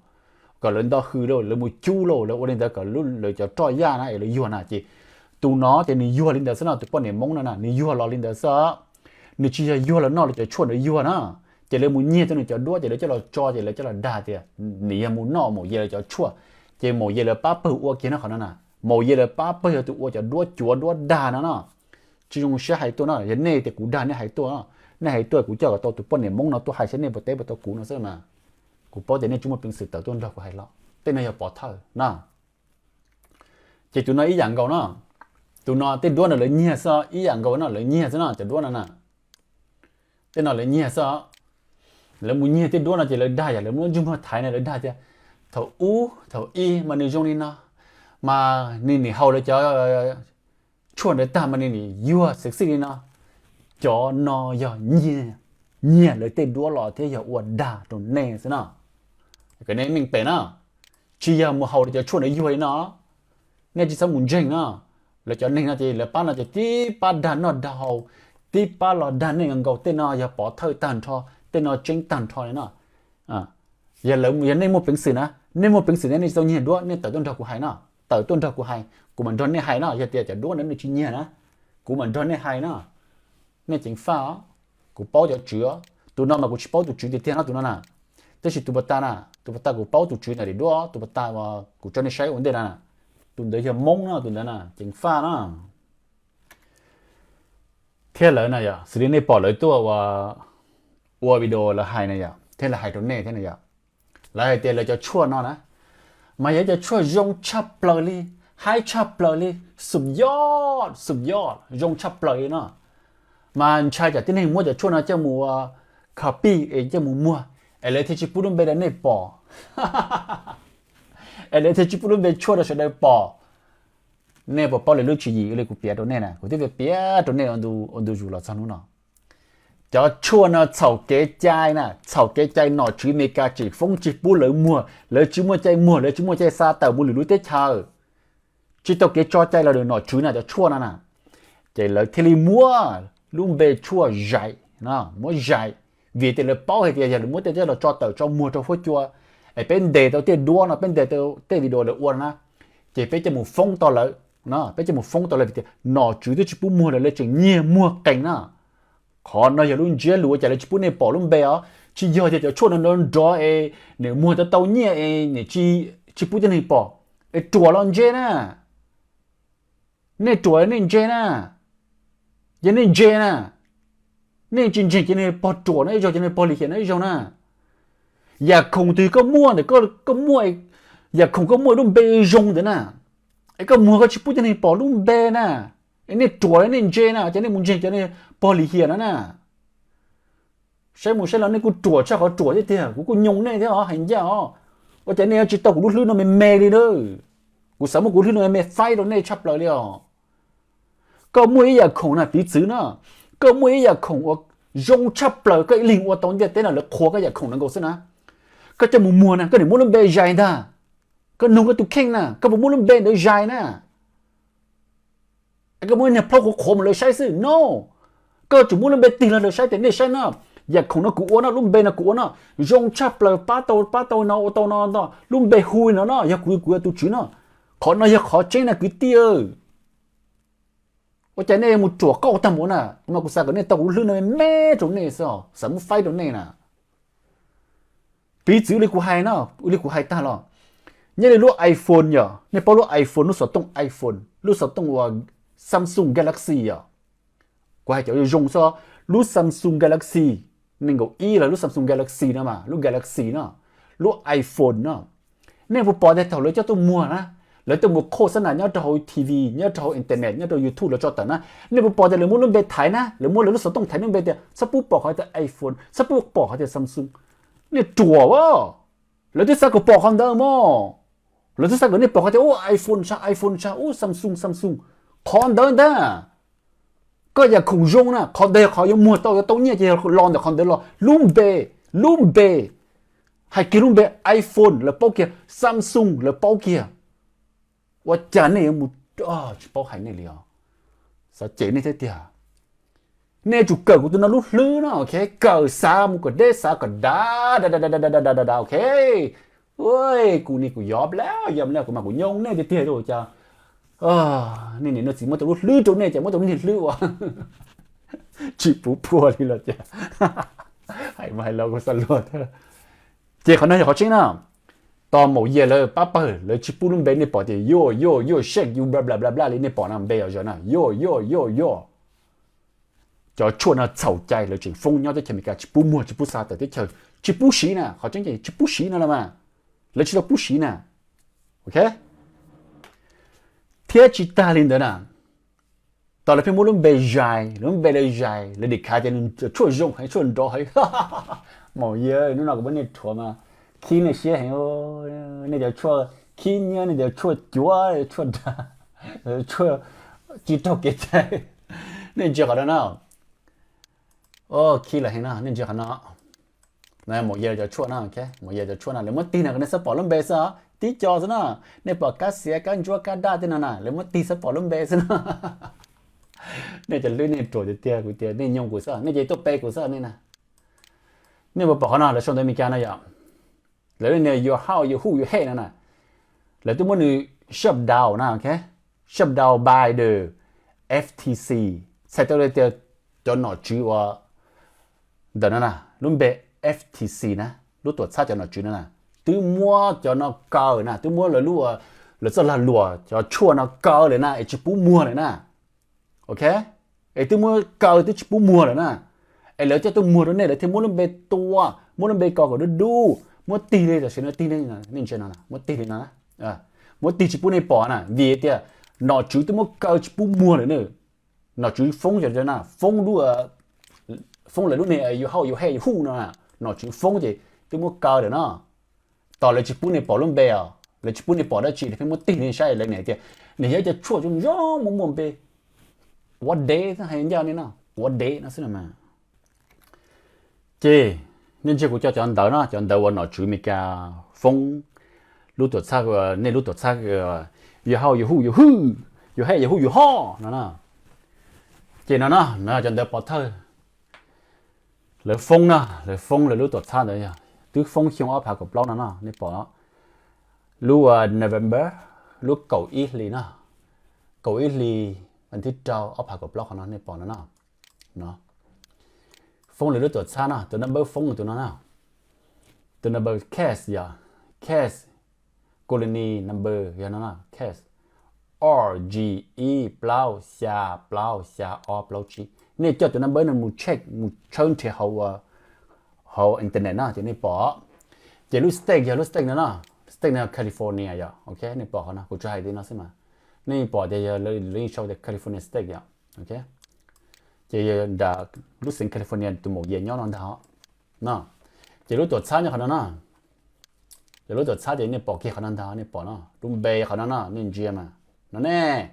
kom lawv nto hws los, lawv mus cub los, lawv ua li ntawd kom lawv cov roj yaj na es lawv yuag na. Ces tus no ces nws yuag li ntawd xwb no, tus poj niam Hmoob no na, nws yuag los li ntawd xwb. Nws tsis yog yuag los noj lawv cov tshuaj ntawd yuag na. Ces lawv mus nyiag tau nws cov duab ces lawv coj los tso ces lawv coj los dag tias nws yog mus noj Maum Yia lawv cov tshuaj. Ces Maum Yia lawv pab pawg ua kiag no qhov no na. Maum Yia lawv pab pawg yog tus ua cov duab cuav duab dag no no. Tsis zoo siab hais tuaj no, yog nej tias kuv dag nej hais tuaj, nej hais tuaj kuv coj kom tau tus poj niam Hmoob no tuaj hais saib nej puas teb puas tau kuv no xwb mas. Kuv paub tias nej tsis muaj peev xwm tawm tuaj nrog kuv hais los, tej no yog pov thawj na. Ces tus no ib yam nkaus no, tus no tej duab no lawv nyiag xwb, ib yam nkaus no lawv nyiag xwb no, cov duab no na. Tej no lawv nyiag xwb, lawv mus nyiag tej duab no ces lawv dag, yog lawv muab ntsej muag thaiv no lawv dag tias thaum ub thaum ub mas nws zoo li no, mas nws nim haus lawv cov tshuaj ntawd tag mas nws nim yuag xwm xij li no. Cov no yog nyiag, nyiag lawv tej duab los thiab yog ua dag rau nej xwb no. Kom nej meej pem na, tsis yog mus haus lawv cov tshuaj ntawd yuag li no. Nej tsis txhob mus ntseeg no. Lawv cov neeg no ces lawv pab no ces tib pab dag noj dag haus, tib pab los dag nej nkaus, tej no yog pov thawj tag nrho, tej no tseeb tag nrho li no. Yog, yog nej muaj peev xwm na, nej muaj peev xwm nej tsis tau nyiag duab, nej tawm tuaj nrog kuv hais no, tawm tuaj nrog kuv hais, kuv mam nrog nej hais no. Yog tias cov duab no nej tsis nyiag na, kuv mam nrog nej hais no. Nej ceev faj os, kuv paub cov tswv, tus no mas kuv tsis paub tus tswv tiag tiag no tus no na. Tab sis tus pas tas na, tus pas tas kuv paub tus tswv ntawm daim duab, tus pas tas kuv tso nej saib ua ntej na, tus ntawd yog Hmoob no, tus ntawd na ceev faj na. Thiab lawv na yom, xws li nej pom lawv tuaj ua video lawv hais na yom, thiab lawv hais rau nej thiab na yom, lawv hais tias lawv cov tshuaj no na mas yog cov tshuaj zoo tshaj plaws li, haib tshaj plaws li, xum yoj xum yoj zoo tshaj plaws li no. Mas ntshai tsam tib neeg muab cov tshuaj no coj mus copy es coj mus muag, es lawv thiaj tsis pub lub npe rau nej pom, es lawv thiaj tsis pub lub npe tshuaj rau sawv daws pom. Nej puas paub lawv lub tswv yim li kuv piav rau nej na? Kuv twb piav rau nej ua ntu zus los txog hnub no. Cov tshuaj no txhaum kev cai na, txhaum kev cai, nom tswv Amelikas tseem foob tsis pub lawv muag, lawv tsis muaj cai muag, lawv tsis muaj cai xa tawm mus lwm lub teb chaws. Tsis tau kev tso cai los lawm nom tswv na cov tshuaj no na. Ces lawv thiaj li muab lub npe tshuaj zais, muab zais, vim tias lawv paub hais tias yog lawv muab tej coj los tso tawm tso muag rau huab cua, es peb ntes tau tej duab no, peb ntes tau tej video lawv ua no na, ces peb coj mus foob tau lawv, peb coj mus foob tau lawv vim tias nom tswv twb tsis pub muag lawm, lawv tseem nyiag muag qees na. Qhov no yog lub ntsiab lus ua cas lawv tsis pub nej pom lub npe os. Tsis yog tias cov tshuaj no nrov nrov es nws muag tau tau nyiaj es nws tsis pub cov neeg pom, es ruam los ntse na. Nej ruam nej ntse na. Yog nej ntse na, nej tsis ntseeg cov neeg pog ruam no ib zaug, cov neeg pog lim hiam no ib zaug na. Yam khoom twg koj muaj ntawm koj muaj, yam khoom koj muaj lub npe zoo ntawd na, es koj muag koj tsis pub cov neeg pom lub npe na, es nej ruam nej ntse na, ces nej mus ntseeg cov neeg pog lim hiam no na. Saib mus saib los nej kuj ruam tshaj qhov ruam thiab tiag, kuv kuj nyoo nej thiab os, hais ncaj os. Ua cas nej yuav tsis tau kuv lub hlwb no me me li na? Kuv xav muab kuv lub hlwb no me me faib rau nej tshaj plaws li os. Koj muaj ib yam khoom na piv txwv na, koj muaj ib yam khoom uas zoo tshaj plaws koj ib leeg ua tau ntiaj teb no, lawv qhuas koj yam khoom no nkaus xwb na. Koj coj mus muag na, koj niam muab lub npe zais ntag. Koj nug koj tus kheej na, koj puas muab lub npe ntawd zais na? Es koj muab niag plaub qhuav qhuav mus lawv saib xwb no. Koj tsum muab lub npe tig los lawv saib tias nej saib no, yam khoom no kuv ua no, lub npe no kuv ua no, zoo tshaj plaws, pab tau pab tau no, ua tau no, lub npe hu no no yog kuv, kuv yog tus tswv no. Qhov no yog qhov tseeb na kwv tij. Ua cas nej mus ruam qauj tag npaum na? Mas kuv xav kom nej tau kuv lub hlwb no me me rau nej xwb, xav muab faib rau nej na. Piv txwv li kuv hais no, li kuv hais tag los, nyob li lub iPhone yog, nej paub lub iPhone, lub xov tooj iPhone, lub xov tooj uas Samsung Galaxy yog, kuv hais cov zoo xwb, lub Samsung Galaxy nees nkaum ib los lub Samsung Galaxy no mas, lub Galaxy no, lub iPhone no, nej puas pom tias thaum lawv coj tuaj muag na, lawv tuaj mus khoj xab nas nyob rau hauv T V, nyob rau hauv internet, nyob rau YouTube lawv tso tawm na, nej puas pom tias lawv muab lub npe thaiv na, lawv muab lawv lub xov tooj thaiv lub npe tias txhob pub pom qhov tias iPhone, txhob pub pom qhov tias Samsung? Nej ruam as. Lawv twb xav kom pom qhov ntawd mog. Lawv twb xav kom nej pom qhov tias ub iPhone tshaj, iPhone tshaj, ub Samsung, Samsung. Qhov ntawd ntag. Koj yam khoom zoo na, qhov ntawd yog qhov yuav muag tau, yuav tau nyiaj ces yog los ntawm qhov ntawd los. Lub npe, lub npe, hais kiag lub npe iPhone lawv paub kiag, Samsung lawv paub kiag. Ua cas nej yuav mus, tsis paub hais nej li os. Xav cem nej thiab tiag. Nej yuav tsum kawm kuv tus no lub hlwb no, ok, kawm xav mus kom deb, xav kom dav dav dav dav, ok. Kuv ni kuv yov plab yom, kuv mas kuv nyoo nej tiag tiag li cas. Nej niam nej txiv muab tau lub hlwb rau nej ces muab tau lub niag hlwb uas tsis puv puag li los cas. Hais mas hais los kuv xav luag thiab. Ces qhov no yog qhov tseeb na. Tos maum yas lawv pab pawg lawv tsis pub lub npe, nej pom tias yuaj yuaj yuaj sej yuj bla bla bla bla li nej pom no, npe yog zaws na, yuaj yuaj yuaj yuaj. Cov tshuaj no txhaum cai, lawv tseem foob nyob teb chaws Amelikas, tsis pub muag, tsis pub xa tawm teb chaws, tsis pub siv na, qhov tseeb ces tsis pub siv no los mas, lawv tsis tau pub siv na. Ok, thiab tsis tag li ntawd na, tos lawv pheej muab lub npe zais, lub npe lawv zais, lawv dim khav tias nws tshuaj zoo heev, tshuaj nrov heev. Maum yas, hnub no kuv muab nej rhuav mas khib nej siab heev. Nej cov tshuaj khib nyiab, nej cov tshuaj cuav, tshuaj dag, tshuaj tsis raug kev cai, nej ntsia qhov no na. Khib lawm heev no, nej ntsia qhov no. Maum yas cov tshuaj no, maum yas cov tshuaj no lawv muab tig no kom nej txhob pom lub npe xwb, tib co xwb na. Nej pom kab xiav, kab ntsuab, kab daj tej no na, lawv muab tig txhob pom lub npe xwb na. Nej cov hlwb nej ruam tiag tiag, kuv tias nej nyoo kuv xwb, nej ces tuaj pe kuv xwb nej na. Nej puas pom qhov no lawv sau ntawv Amelikas no yom? Lawv lub niag your house, your home, your head no na, lawv twb muab nws shut down na, ok, shut down by the F T C, txhais tau tias cov nom tswv uas ntawm no na, lub npe F T C na, lub tuam txhab cov nom tswv no na, twb muab cov no kaw na, twb muab lawv lub, lawv txoj lag luam cov tshuaj no kaw lawm na, es tsis pub muag lawm na. Ok, es twb muab kaw twb tsis pub muag lawm na, es lawv coj tuaj muag rau nej lawv thiaj muab lub npe tua, muab lub npe kaw kom dub dub, muab tig li tam sim no tig, nej ntsia no, muab tig li no, muab tig tsis pub nej pom na, vim tias nom tswv twb muab kaw tsis pub muag lawm na. Nom tswv foob cov na, foob lub, foob lawv lub niag your house, your head, your home no, nom tswv foob ces twb muab kaw lawm no. Tos lawv tsis pub nej pom lub npe os, lawv tsis pub nej pom dab tsi, lawv pheej muab tig nej saib, lawv niam tias nws yog ib co tshuaj zoo zoo muaj muaj npe, quav dev xwb, hais ncaj nej no, quav dev no xwb no mas. Ces nej ntsia kuv cov, cov ntawv no, cov ntawv uas nom tswv Amelikas foob lub tuam txhab, nej lub tuam txhab, your house, your home, your home, your head, your home, your home no na. Ces no na, no cov ntawv pov thawj. Lawv foob na, lawv foob lawv lub tuam txhab ntawd yog twb foob xyoo ob phav kaum plaub no no, nej pom lub November, lub kaum ib hlis no, kaum ib hlis vas thib rau ob phav kaum plaub qhov no nej pom no no. Foob lawv lub tuam txhab no, tus number foob tus no na. Tus number case yog case, colony number yog no no case, ob G ib plaub xya plaub xya ob plaub tsib. Nej coj tus number no mus check, mus tshawb nrhiav hauv, hauv internet no ces nej pom. Ces lub state yog lub state no no, state no California yom. Ok, nej pom qhov no, kuv tsuas hais li no xwb mas. Nej pom tias yog lawv yeej sau tias California state yom. Ok, ces yog nram lub xeev California tus maum yia nyob no ntag no. Ces lub tuam txhab nyob qhov no no. Ces lub tuam txhab ces nej pom kiag qhov no ntag, nej pom no, lub npe qhov no no, nej ntsia mas. No ne,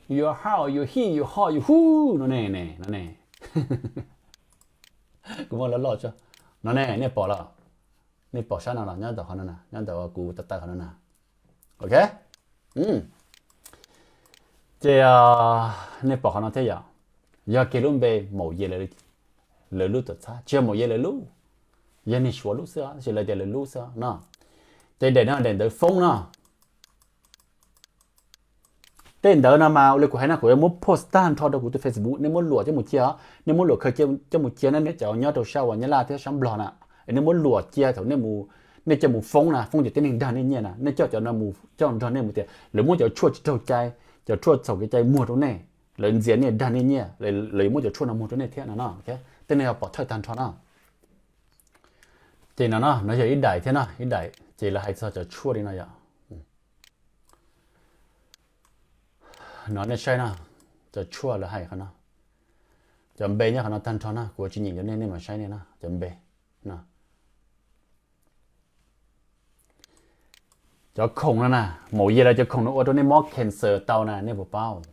your house, your he, your heart, your who, no ne, ne, no ne. Kuv muab loj loj tso. No ne, nej pom los? Nej pom sab no los? Nyob ntawm qhov no na, nyob ntawm kuv taw taw qhov no na. Ok, ces nej pom qhov no thiab yom. Yog kiag lub npe maum yia lawv lub tuam txhab, tsis yog maum yia lawv lub, yog niag Suav lub xwb, tab sis lawv tias lawv lub xwb no. Ces daim no daim ntawv foob no. Tej ntawv no mas ua li kuv hais no, kuv yuav muab post tag nrho rau kuv tus Facebook, nej muab luam coj mus cia, nej muab luam khaws coj mus cia na, nej cov nyob rau sab uas Nyab Laj thiab sab Nplog na, es nej muab luam cia thaum nej coj mus foob na, foob cov tib neeg dag nej nyiaj na, nej coj cov no mus coj nrog nej mus tias lawv muab cov tshuaj tsis raug cai, cov tshuaj txhaum kev cai muag rau nej, lawv ntxias nej dag nej nyiaj, lawv yuav muab cov tshuaj no muag rau nej thiab no no. Tej no yog pov thawj tag nrho no. Ces no no, no yog ib daim thiab no, ib daim ces lawv hais txog cov tshuaj li no yom. No nej saib no, cov tshuaj lawv hais qhov no, cov npe nyob qhov no tag nrho no, kuv tsis nyeem cov nej, nej mam saib nej no, cov npe no. Cov khoom no na, maum yia lawv cov khoom no ua rau nej mob cancer tau na, nej puas paub?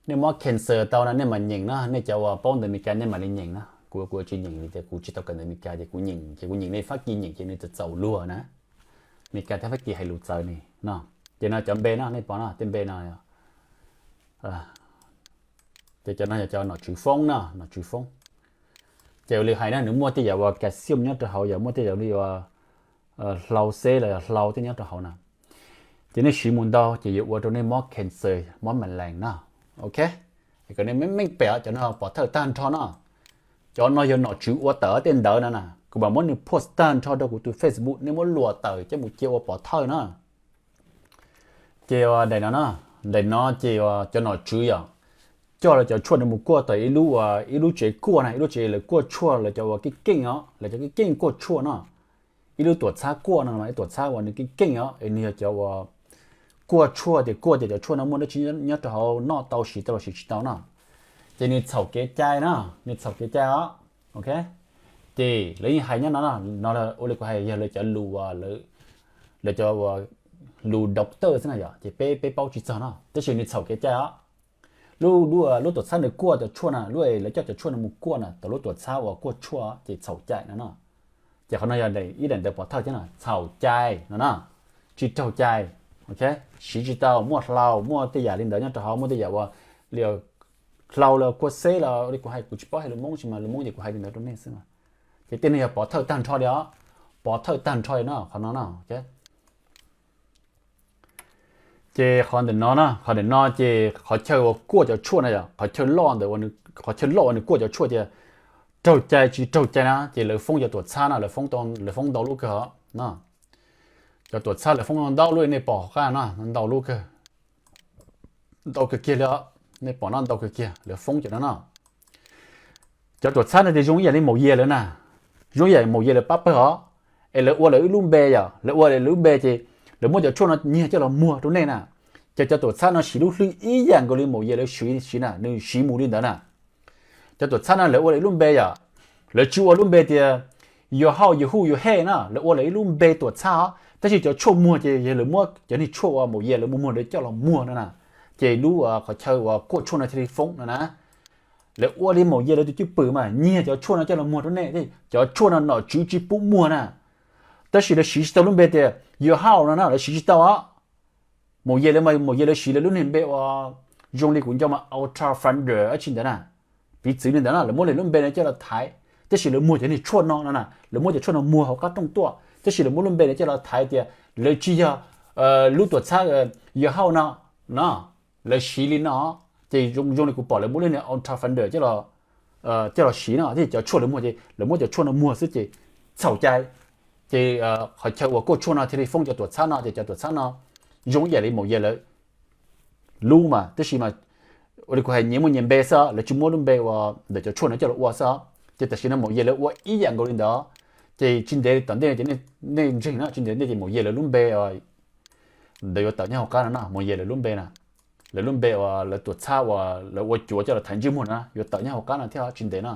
Nej mob cancer tau na, nej mam nyeem na, nej cov uas paub ntawv Meskas nej mam li nyeem na, kuv kuv tsis nyeem vim tias kuv tsis tau kawm ntawv Meskas ces kuv nyeem ces kuv nyeem nej Fab Kis nyeem ces nws txawm txaus luag na. Meskas thiab Fab Kis hais lus txawv ne no. Ces no cov npe no nej pom no, tej npe no ces cov no yog cov nom tswv foob no, nom tswv foob. Ces ua li hais na, nws muaj tej yam uas calcium nyob rau hauv, yog muaj tej yam li uas hlau xeb los yog hlau tej nyob rau hauv na. Ces nej siv mus ntau ces yuav ua rau nej mob cancer, mob ma lees no. Ok, kom nej meej meej pem, cov no pov thawj tag nrho no. Cov no yog nom tswv ua tawm tej ntawv no na, kuv mam muab nws post tag nrho rau kuv tus Facebook, nej muab luam tawm coj mus cia ua pov thawj na. Ces daim no, daim no ces cov nom tswv yom, coj lawv cov tshuaj no mus kuaj tawm ib lub, ib lub tsev kuaj na, ib lub tsev lawv kuaj tshuaj, lawv cov uas keej keej os, lawv cov keej keej kuaj tshuaj no. Ib lub tuam txhab kuaj no, ib tuam txhab uas nws keej keej os, nws yog cov uas kuaj tshuaj tias kuaj tias cov tshuaj no muaj dab tsi nyob rau hauv, noj tau siv tau los siv tsis tau no. Ces nws txhaum kev cai na, nws txhaum kev cai os. Ok, ces lawv yeej hais nyob no, no ua li kuv hais yog lawv cov lus, lawv cov lus doctor xwb na yom, ces peb peb paub tsis txog no, tab sis nws txhaum kev cai os. Lub, lub tuam txhab nws kuaj cov tshuaj na, lub lawv coj cov tshuaj no mus kuaj na, tau lub tuam txhab uas kuaj tshuaj ces txhaum cai no no. Ces qhov no yog ib daim ntawv pov thawj thiab no, txhaum cai no na, tsis raug cai. Ok, siv tsis tau, muaj hlau, muaj tej yam li ntawd nyob rau hauv, muaj tej yam uas li hlau los kuaj xeb los li kuv hais, kuv tsis paub hais lus Hmoob tsis mas lus Hmoob ces kuv hais li ntawd rau nej xwb no. Ces tej no yog pov thawj tag nrho li os, pov thawj tag nrho li no, qhov no no. Ces qhov ntawm no na, qhov ntawm no ces qhov chaw uas kuaj cov tshuaj na yom, qhov chaw loj ntawd, qhov chaw loj uas nws kuaj cov tshuaj tias raug cai tsis raug cai na, ces lawv foob cov tuam txhab no, lawv foob ntau lub kawg no. Cov tuam txhab lawv foob ntau lub, nej pom hauv qab no, ntau lub kawg, ntau kawg kiag li os, nej pom no ntau kawg kiag, lawv foob cov no no. Cov tuam txhab no ces zoo ib yam li maum yia lawv na, zoo ib yam maum yia lawv pab pawg os, es lawv ua lawv ib lub npe yom, lawv ua lawv lub npe ces lawv muab cov tshuaj no nyiag coj los muag rau nej na. Ces cov tuam txhab no siv lub hlwb ib yam nkaus li maum yia lawv siv na, nws siv mus li ntawd na. Cov tuam txhab no lawv ua lawv ib lub npe yom, lawv tsis ua lub npe tias your house, your who, your he na, lawv ua lawv ib lub npe tuam txhab os, tab sis cov tshuaj muag ces yog lawv muab cov niag tshuaj uas maum yia lawv muag muag lawv coj los muag no na. Ces lub qhov chaw uas kuaj tshuaj no thiaj li foob no na. Lawv ua li maum yia lawv tus cwj pwm mas nyiag cov tshuaj no coj los muag rau nej, cov tshuaj no nom tswv tsis pub muag na. Tab sis lawv siv tsis tau lub npe tias your house no na, lawv siv tsis tau os. Maum yia lawv, maum yia lawv siv lawv lub niag npe uas zoo li kuv nco mas ultra founder dab tsi ntawd na, piv txwv li ntawd na, lawv muab lawv lub npe no coj los thaiv, tab sis lawv muag cov niag tshuaj no no na, lawv muab cov tshuaj no muag hauv qab rooj tuaj, tab sis lawv muab lub npe no coj los thaiv tias lawv tsis yog lub tuam txhab your house no no, lawv siv li no. Ces zoo li kuv pom lawv muab lub niag ultra founder coj los siv no, tab sis cov tshuaj lawv muag ces lawv muab cov tshuaj no muag xwb ces txhaum cai. Ces qhov chaw uas koj tshuaj no thiaj li foob cov tuam txhab no ces cov tuam txhab no zoo ib yam li maum yas lawv lub mas tab sis mas ua li kuv hais nyias muaj nyias npe xwb, lawv tsis muab lub npe uas ntawm cov tshuaj no coj los ua xwb. Ces tam sim no maum yas lawv ua ib yam nkaus li ntawd, ces tsis ntev tom ntej ces nej ntseeg no tsis ntev ntej ces maum yas lawv lub npe ntawd yuav tawm nyob hauv qab no no, maum yas lawv lub npe na, lawv lub npe uas lawv tuam txhab uas lawv ua cuav coj los thaiv ntsej muag no yuav tawm nyob hauv qab no thiab tsis ntev no.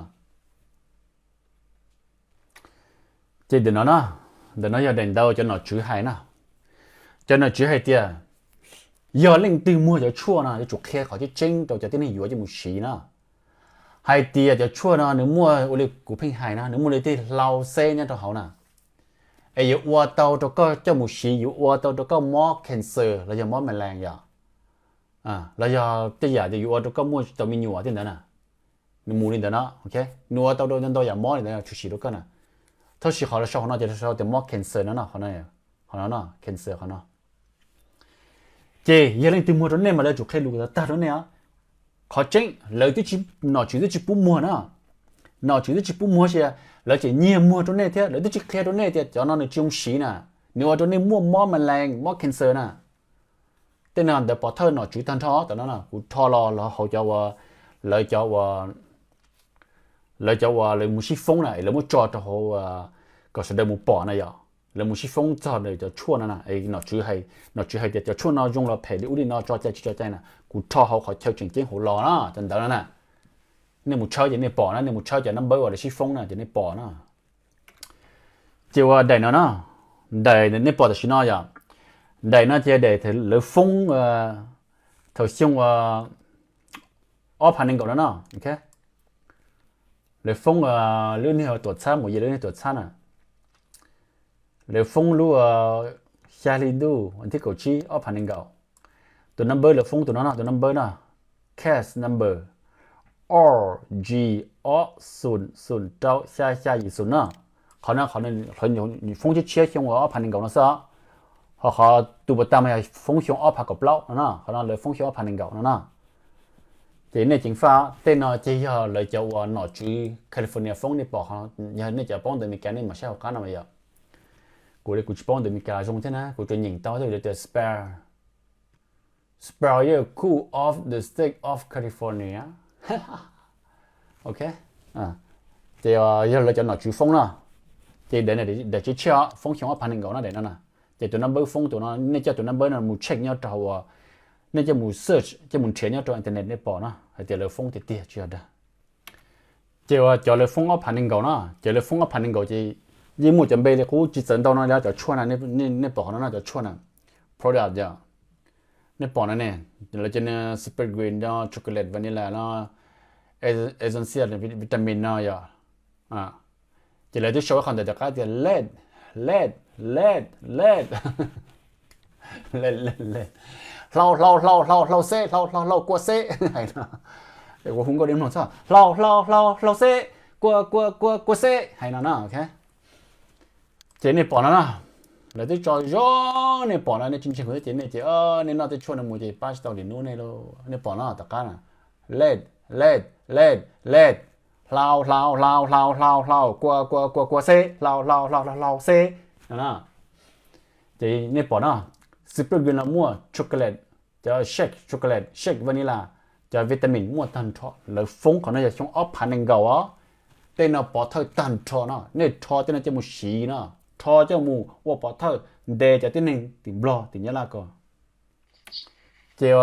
Ces ntawm no na, ntawm no yog daim ntawv cov nom tswv hais na. Cov nom tswv hais tias yog leej twg muag cov tshuaj no yuav tsum qhia qhov tseeb tseeb rau cov tib neeg yuav coj mus siv na. Hais tias cov tshuaj no nws muaj ua li kuv pheej hais na, nws muaj li tej hlau xeb nyob rau hauv na, es yuav ua tau rau koj coj mus siv, yuav ua tau rau koj mob cancer los yog mob malees yom, los yog tej yam tias yuav ua rau koj muaj tsis tau me nyuam tej ntawd na. Nws mus li ntawd no, nws ua tau rau ntau yam mob li ntawd tshwm sim rau koj na. Tab sis qhov lawv sau hauv no ces lawv sau tias mob cancer no, qhov no, cancer qhov no. Ces yog leej twg muag rau nej mas lawv yuav tsum qhia lus tag rau nej os. Qhov tseeb lawv twb tsis, nom tswv twb tsis pub muag na. Nom tswv twb tsis pub muag sis lawv tseem nyiag muag rau nej thiab lawv twb tsis qhia rau nej tias cov no nws tsis zoo siv na, nws ua rau nej muaj mob malees mob cancer na. Tej no ntawv pov thawj nom tswv tag nrho tom no na, kuv rho los los hauv cov uas lawv cov uas lawv cov uas lawv mus sib foob na es lawv muab tso rau hauv kom sawv daws mus pom na yom. Lawv mus sib foob txog ntawm cov tshuaj no na, nom tswv hais, nom tswv hais tias cov tshuaj no zoo los phem li ub li no, tso cai tsis tso cai na, kuv rho hauv qhov chaw tseem ceeb hauv los na, cov ntawv no na. Nej mus tshawb ces nej pom na, nej mus tshawb cov number uas lawv sib foob na ces nej pom na. Ces ua daim no na, daim nej pom tam sim no yom, daim no ces daim lawv foob thaum xyoo ob phav nees nkaum no no. Lawv foob lub niag tuam txhab, maum yas lub niag tuam txhab na. Lawv foob lub xya hli ntuj vas thib kaum tsib ob phav nees nkaum. Tus number lawv foob tus no no, tus number no, case number R G ob xoom xoom rau xya xya yim xoom no. Qhov no qhov foob tshiab tshiab xyoo ob phav nees nkaum no xwb. Ho qhov tus puas tag mas yog foob xyoo ob phav kaum plaub no no, qhov no lawv foob xyoo ob phav nees nkaum no no. Ces nej ceev faj, tej no ces yog lawv cov uas nom tswv California foob, nej pom, yog nej cov paub ntawv Amelikas nej mam saib hauv qab no mas yom. Kuv li kuv tsis paub ntawv Amelikas zoo thiab na, kuv tsuas nyeem tau tias Superior Court of the State of California. Ok, ces yog lawv cov nom tswv foob no, ces daim tshiab tshiab foob xyoo ob phav nees nkaum no daim no na. Ces tus number foob tus no, nej coj tus number no mus check nyob rau, nej coj mus search, coj mus nrhiav nyob rau internet nej pom no hais tias lawv foob tiag tiag tsis yog dag. Ces uas cov lawv foob ob phav nees nkaum no, cov lawv foob ob phav nees nkaum ces yeej muaj cov npe li qub tsis txawv ntau no, cov tshuaj na, nej pom qhov no no, cov tshuaj na, product yom. Nej pom no ne, lawv cov Super Green no, chocolate vanilla no, essential vitamin no yom. Ces lawv twb sau ib qho ntawv tom qab tias let, let, let, let, hlau hlau hlau hlau hlau xeb, hlau hlau hlau kua xeb hais no. Ua hu nkauj deb mloog txog hlau hlau hlau hlau xeb, kua kua kua kua xeb hais no no. Ces nej pom no no, lawv twb tso zoo, nej pom no, nej tsis ntseeg kuv thiab ces nej ces nej noj tej tshuaj no mus ces pab tsis tau li nub nej lauj. Nej pom no tom qab na, let, let, let, let, hlau hlau hlau hlau hlau hlau, kua kua kua kua xeb, hlau hlau hlau hlau hlau xeb no. Ces nej pom no, Super Green no muaj chocolate, cov shake chocolate, shake vanilla, cov vitamin muaj tag nrho. Lawv foob qhov no yog xyoo ob phav nees nkaum os. Tej no pov thawj tag nrho no, nej rho tej no coj mus siv no, rho coj mus ua pov thawj ntes cov tib neeg tim Nplog tim Nyab Laj ko. Ces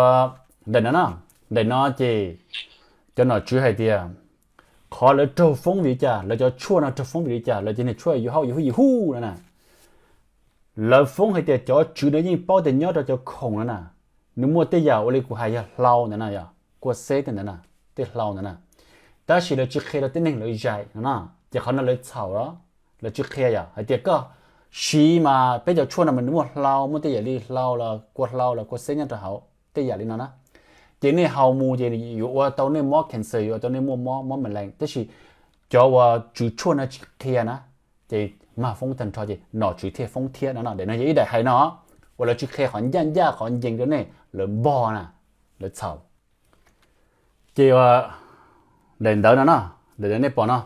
daim no, daim no ces cov nom tswv hais tias qhov lawv raug foob vim li cas, lawv cov tshuaj no raug foob vim li cas, lawv cov niag tshuaj yus hau yus hu yus hu no na. Lawv foob hais tias cov tswv no yeej paub tias nyob rau cov khoom no na, nws muaj tej yam ua li kuv hais yog hlau ntawd na, yog kua xeb tej ntawd na, tej hlau ntawd na, tab sis lawv tsis qhia rau tib neeg lawv zais no na. Ces qhov no lawv txhaum los, lawv tsis qhia yom, hais tias koj siv mas peb cov tshuaj no mas nws muaj hlau, muaj tej yam li hlau los kua hlau los kua xeb nyob rau hauv tej yam li no na. Ces nej haus mus ces yuav ua tau nej mob cancer, yuav ua tau nej muaj mob, mob malees, tab sis cov uas tswv tshuaj no tsis qhia na, ces mag foob tag nrho ces nom tswv thiaj foob thiab no no. Daim no yog ib daim hais no uas lawv tsis qhia qhov ncaj ncaj qhov ncees rau nej, lawv npog na, lawv txhaum. Ces daim ntawv no no, daim ntawv nej pom no,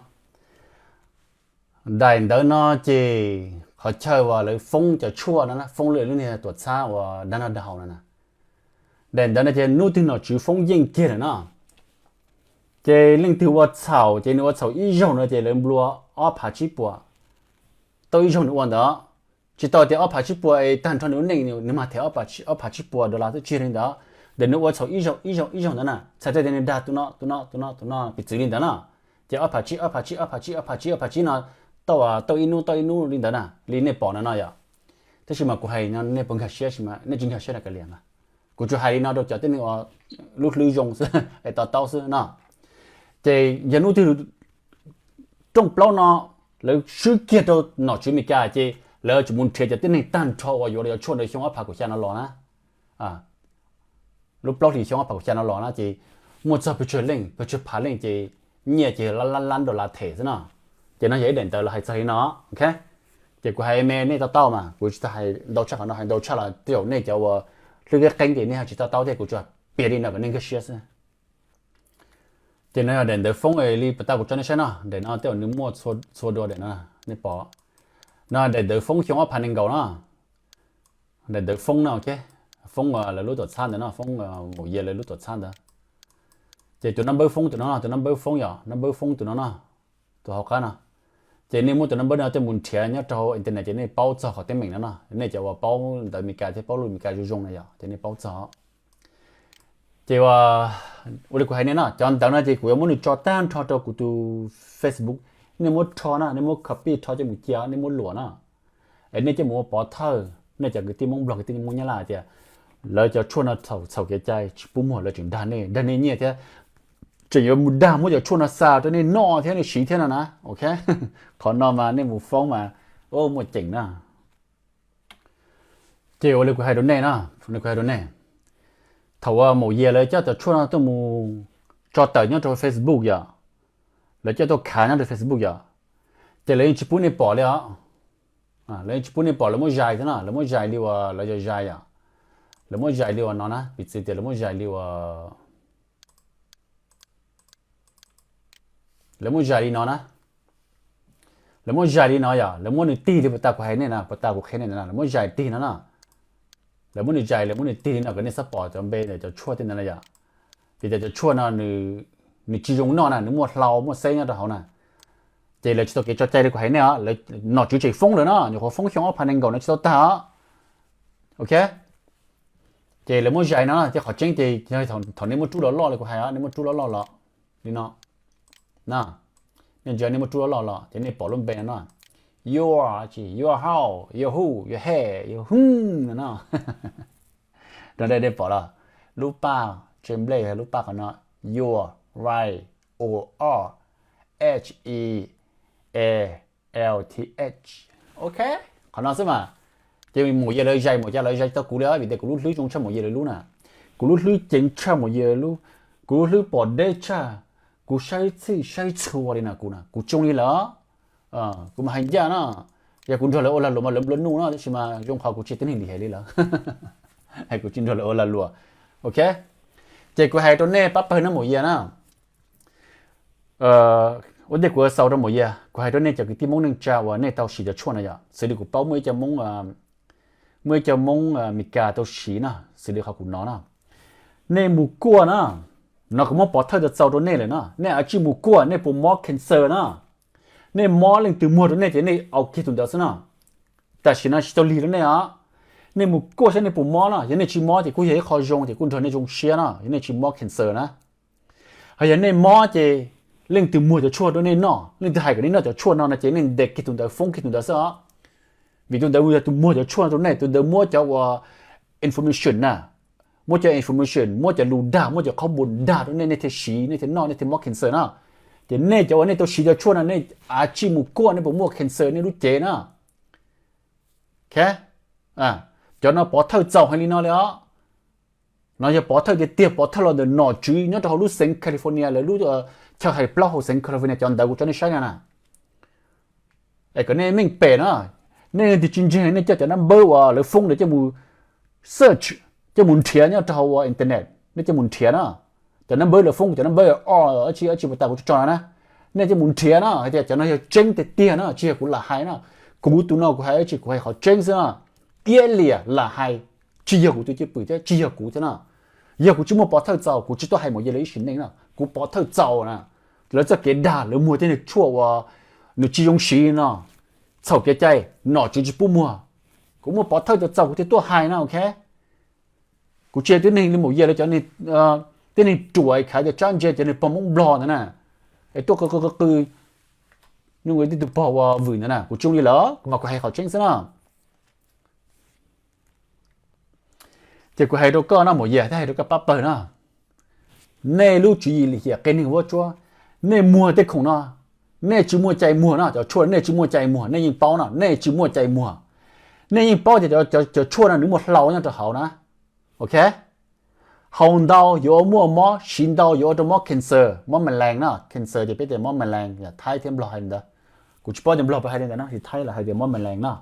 daim ntawv no ces qhov chaw uas lawv foob cov tshuaj no, foob lub niag tuam txhab uas dag noj dag haus no na. Daim ntawd no ces hnub twg nom tswv foob yeej kiag lawm no, ces leej twg ua txhaum ces nws ua txhaum ib zaug no ces lawv nplua ob phav tsib puas. Tau ib zaug nws ua ntawd, tsis tau tias ob phav tsib puas es tag nrho nws lub neej nws mas them ob phav tsib puas dollar xwb, tsis yog li ntawd. Ntawm nws ua txhaum ib zaug ib zaug ib zaug ntawd na, txhais tau tias nws dag tus no tus no tus no tus no piv txwv li ntawd na, ces ob phav tsib ob phav tsib ob phav tsib ob phav tsib ob phav tsib no tau tau ib hnub tau ib hnub li ntawd na, li nej pom no no yom. Tab sis mas kuv hais no nej puas nkag siab, nej tsis nkag siab no kav liam mas. Kuv tsuas hais li no rau cov tib neeg uas lub hlwb zoo xwb es to taub xwb no. Ces yog hnub twg rooj plaub no lawv swb kiag rau nom tswv Amelikas ces lawv tseem mus nrhiav cov tib neeg tag nrho uas yuav los cov tshuaj ntawd xyoo ob phav kaum xya no los na. Lub plaub hlis xyoo ob phav kaum xya no los na ces muaj txog pes tsawg leej pes tsawg phav leej ces nyiaj ces lab lab lab dollar them xwb no. Ces no yog ib daim ntawv lawv hais txog li no. Ces kuv hais me nej to taub mas, kuv tsis tau hais ntau tshaj qhov no, hais ntau tshaj los tej zaum nej cov uas hlwb qeeb qeeb ces nej ho tsis to taub thiab, kuv tsuas piav li no kom nej nkag siab xwb. Ces no yog daim ntawv foob li puas tas kuv tso nej saib no, daim no tej zaum nws muaj txhua dua daim no, nej pom. No daim ntawv foob xyoo ob phav nees nkaum no. Daim ntawv foob no, foob lawv lub tuam txhab ntawd no, foob Maum Yia lawv lub tuam txhab ntawd. Ces tus nab npawb foob tus no, tus nab npawb foob yom, nab npawb foob tus no no, tus hauv qab no. Ces nej muab tus nab npawb no coj mus nrhiav nyob rau internet ces nej paub txog qhov teeb meem no no. Nej cov uas paub ntawv Amelikas thiab paub lus Amelikas zoo zoo na yom, ces nej paub txog. Ces ua li kuv hais nej no, cov ntawv no ces kuv yuav muab nws tso tag nrho rau kuv tus Facebook. Nej muab rho na, nej muab copy rho coj mus cia, nej muab luam na. Es nej coj mus ua pov thawj, nej cov kwv tij Hmoob Nplog kwv tij Hmoob Nyab Laj tias lawv cov tshuaj no txhaum kev cai tsis pub muag, lawv tseem dag nej, dag nej nyiaj thiab tseem yuav mus dag muab cov tshuaj no xa rau nej noj thiab nej siv thiab no na. Ok, qhov no mas nej mus foob mas muaj ceem na. Ces ua li kuv hais rau nej no, ua li kuv hais rau nej, thaum uas Maum Yia lawv coj cov tshuaj no tuaj mus tso tawm nyob rau Facebook yom, lawv coj tuaj khav nyob rau Facebook yom, ces lawv yeej tsis pub nej pom li os. Lawv yeej tsis pub nej pom, lawv muab zais thiab no, lawv muab zais li uas lawv yog zais yom, lawv muab zais li uas no na, piv txwv tias lawv muab zais li uas lawv muab zais li no na. Lawv muab zais li no yom, lawv muab nws tig li puas tas kuv hais nej na, puas tas kuv qhia nej ntawd na, lawv muab zais tig no na. Lawv muab nws zais, lawv muab nws tig li no kom nej txhob pom cov npe cov tshuaj tej ntawd na yom. Vim tias cov tshuaj no nws tsis zoo noj na, nws muaj hlau muaj xeb nyob rau hauv na. Ces lawv tsis tau kev tso cai li kuv hais nej os, lawv nom tswv tseem foob lawm no, nyuam qhuav foob xyoo ob phav nees nkaum no tsis tau tag os. Ok, ces lawv muab zais no, ces qhov tseeb ces thaum nej muab rub loj loj li kuv hais, nej muab rub loj loj los li no, nej ntsia nej muab rub loj loj los ces nej pom lub npe no no, your, your house, your who, your hair, your whom no no. Rau nej pom los, lub paj tse nplej, lub paj qhov no, your, right, or, or, h e a l t h. Ok, qhov no xwb mas. Ces Maum Yia lawv zais, Maum Yia lawv zais tau kuv li os, vim tias kuv lub hlwb zoo tshaj Maum Yia lawv lub na. Kuv lub hlwb ceev tshaj Maum Yia lub, kuv lub hlwb pom deb tshaj, kuv saib txhij saib txhua li na, kuv na kuv tsoo li lawm. Kuv mas hais ncaj no, yog kuv nrog lawv ua lag luam mas lawv nplua nuj no, tab sis mas zoo qhov kuv tsis tib neeg lim hiam li lawm. Kuv tsis nrog lawv ua lag luam. Ok, ces kuv hais rau nej pab pawg no Maum Yia na. Ua ntej kuv xaus rau Maum Yia, kuv hais rau nej cov kwv tij Hmoob neej tsa uas nej tau siv cov tshuaj no yom, xws li kuv paub muaj ib co Hmoob, muaj ib co Hmoob Amelikas tau siv no, xws li qhov kuv hnov no. Nej mus kuaj na, no kuv muab pov thawj txaus rau nej lawm no, nej ua tsis mus kuaj nej puas mob cancer na. Nej mob leej twg muag rau nej ces nej au kiag tus ntawd xwb no. Tam sim no tsis tau lig rau nej os. Nej mus kuaj saib nej puas mob no, yog nej tsis mob ces kuj yog ib qho zoo, ces kuj nrog nej zoo siab no, yog nej tsis mob cancer na. Ho yog nej mob ces leej twg muag cov tshuaj rau nej noj, leej twg hais kom nej noj cov tshuaj no no ces nej ntes kiag tus ntawd, foob kiag tus ntawd xwb os. Vim tus ntawd yog tus muag cov tshuaj rau nej, tus ntawd muab cov uas information na, muab cov information, muab cov lus dag, muab cov qhob npua dag rau nej, nej thiaj siv, nej thiaj noj, nej thiaj mob cancer na. Ces nej cov uas nej tau siv cov tshuaj no nej ua tsis mus kuaj nej puas muaj cancer nej lub cev na. Cov no pov thawj txaus heev li no li os. No yog pov thawj tiag tiag, pov thawj los ntawm nom tswv nyob rau hauv lub xeev California lawv lub chaw hais plaub hauv xeev California, cov ntawv kuv tso nej saib no na. Es kom nej meej pem no, nej leej twg tsis ntseeg nej coj cov nab npawb uas lawv foob ntawd coj mus search, coj mus nrhiav nyob rau hauv ua internet, nej coj mus nrhiav no. Cov nab npawb lawv foob, cov nab npawb o, tsis, tsis puas tas kuv tso tso no na. Nej coj mus nrhiav no hais tias cov no yog tseeb tiag tiag no, tsis yog kuv lam hais no. Kuv tus no kuv hais dab tsi kuv hais qhov tseeb xwb no. Iab liam lam hais, tsis yog kuv tus cwj pwm thiab tsis yog kuv thiab no. Yog kuv tsis muaj pov thawj txaus kuv tsis tuaj hais Maum Yia li ib sim neej no, kuv pov thawj txaus na. Lawv txoj kev dag lawv muag tej neeg tshuaj uas nws tsis zoo siv no, txhaum kev cai, nom tswv tsis pub muag. Kuv muaj pov thawj txaus kuv thiaj tuaj hais no, ok. Kuv tsis yog tib neeg li Maum Yia lawv cov, tib neeg ruam khav tias tsab ntse cov neeg pog Hmoob Nplog ntawd na, es tuaj qw qw qw qw, nyob ua tib tug pog ua vwm ntawd na, kuv tsis zoo li lawm, kuv mas kuv hais qhov tseeb xwb no. Ces kuv hais rau koj no Maum Yia thiab hais rau koj pab pawg no, nej lub tswv yim lim hiam qias neeg vuab tsuab, nej muag tej khoom no, nej tsis muaj cai muag no, cov tshuaj nej tsis muaj cai muag, nej yeej paub no, nej tsis muaj cai muag. Nej yeej paub tias cov tshuaj no nws muaj hlau nyob rau hauv na, ok. Haus ntau yuav ua muaj mob, siv ntau yuav ua rau mob cancer, mob ma lees no, cancer ces peb tias mob ma lees, Thaib thiab Nplog hais li ntawd. Kuv tsis paub tias Nplog puas hais li ntawd no, Thaib lawv hais tias mob ma lees no,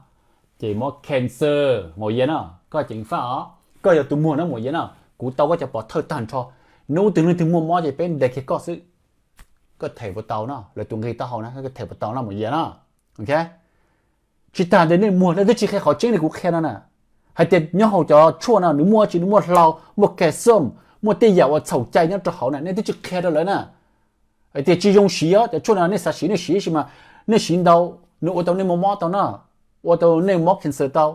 ces mob cancer. Maum Yia no, koj ceev faj os, koj yog tus muag no Maum Yia no, kuv tau koj cov pov thawj tag nrho. Hnub twg leej twg muaj mob ces peb ntes kiag koj xwb, koj them puas tau no, lawv tus nqi taub hau na, koj them puas tau no Maum Yia no, ok. Tsis tas ntawd nej muag nej twb tsis qhia qhov tseeb li kuv qhia no na, hais tias nyob hauv cov tshuaj no nws muaj dab tsi, nws muaj hlau, muaj calcium, muaj tej yam uas txhaum cai nyob rau hauv na, nej twb tsis qhia rau lawv na. Hais tias tsis zoo siv os, cov tshuaj no nej xav siv nej siv tab sis mas nej siv ntau nws ua tau nej muaj mob tau no, ua tau nej mob cancer tau.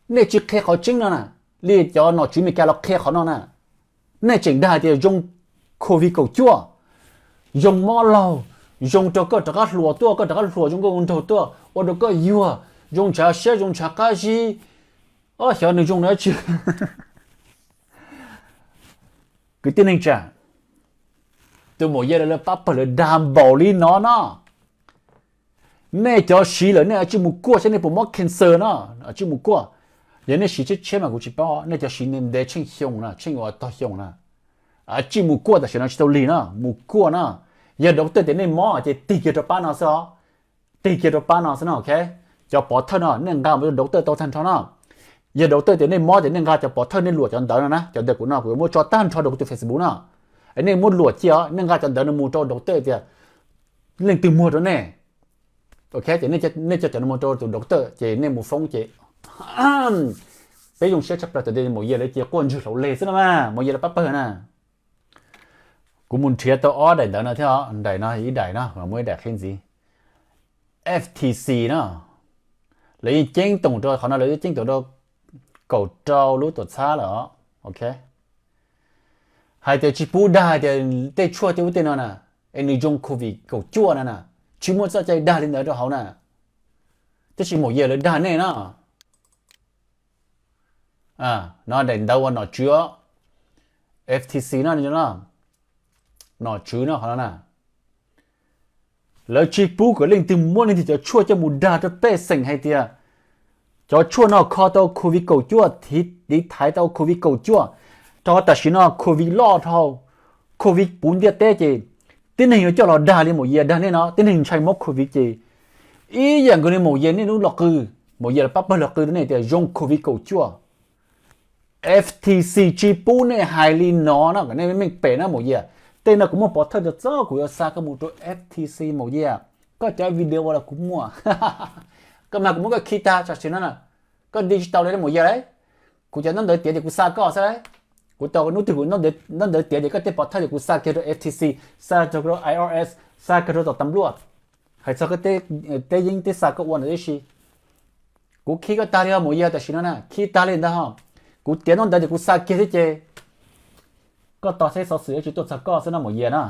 Nej tsis qhia qhov tseeb no na, li cov nom tswv Amelikas los qhia qhov no na. Nej tseem dag tias zoo covid kaum cuaj, zoo mob laug, zoo rau koj rov qab hluas tuaj, koj rov qab hluas zoo nkauj nraug tuaj, ua rau koj yuag, zoo ntshav siab zoo ntshav qab zib. Ob, xyov nws zoo dab tsi. Kwv tij neej tsa, tus Maum Yia lawv pab pawg lawv dag npaum li no no. Nej cov siv lawm nej tsij mus kuaj saib nej puas mob cancer no, tsij mus kuaj. Yog nej siv tshiab tshiab mas kuv tsis paub, nej cov siv ntev ntev tsheej xyoo na, tsheej uas tog xyoo na, tsij mus kuaj tam sim no tsis tau lig no, mus kuaj no. Yog doctor tias nej mob ces tig kiag rau pab no xwb os. Tig kiag rau pab no xwb no, ok. Cov pov thawj no nej nqa mus rau doctor tau tag nrho no. Yog doctor tias nej mob ces nej nqa cov pov thawj nej luam cov ntawv no na, cov ntawv kuv no kuv yuav muab tso tag nrho rau kuv tus Facebook no. Es nej muab luam cia os, nej nqa cov ntawv no mus rau doctor tias leej twg muag rau nej, ok, ces nej coj cov no mus rau tus doctor ces nej mus foob ces peb zoo siab tshaj plaws tias Maum Yia lawv cia quaj ntswg hlaus leg xwb no mas, Maum Yia lawv pab pawg na. Kuv mus nrhiav tau ob daim ntawv no thiab, daim no ib daim no, muaj ib daim qhib ntxiv. F T C no, lawv yeej ceeb toom rau qhov no, lawv yeej ceeb toom rau kaum rau lub tuam txhab lawm os, ok. Hais tias tsis pub dag hais tias tej tshuaj tej ub tej no na, es nws zoo covid kaum cuaj no na, tsis muaj txoj cai dag li ntawd rau hauv na. Tab sis Maum Yia lawv dag nej no. No daim ntawv uas nom tswv F T C no, nom tswv no qhov no na, lawv tsis pub kom leej twg muab leej twg cov tshuaj coj mus dag rau pej xeem hais tias cov tshuaj no kho tau covid kaum cuaj, tiv thaiv tau covid kaum cuaj. Rau qhov tam sim no covid loj dhau, covid puv ntiaj teb ces tib neeg yuav coj los dag li Maum Yia dag nej no, tib neeg ntshai mob covid ces ib yam nkaus li Maum Yia nej lub los qw, Maum Yia lawv pab pawg los qw rau nej tias zoo covid kaum cuaj. F T C tsis pub nej hais li no no, kom nej meej pem na Maum Yia. Tej no kuv muaj pov thawj txog txog kuv yuav xa koj mus rau F T C Maum Yia. Koj cov video uas los kuv muaj, koj mas kuv muab koj khi tag tam sim no na, koj digital li Maum Yia lauj. Kuv cov ntaub ntawv tiav ces kuv xa koj xwb lauj. Kuv tau hnub twg kuv ntaub ntawv tiav ces koj tej pov thawj ces kuv xa kiag rau F T C, xa rau I R S, xa kiag rau tom tam luaj. Hais txog koj teb yeeb teb xa koj ua ntawd tib si. Kuv khi koj tag li Maum Yia tam sim no na, khi tag li ntawd ho. Kuv tiav ntaub ntawv ces kuv xa kiag thiab ces koj tos saib xov xwm yuav tsis tuaj txog koj xwb no Maum Yia na.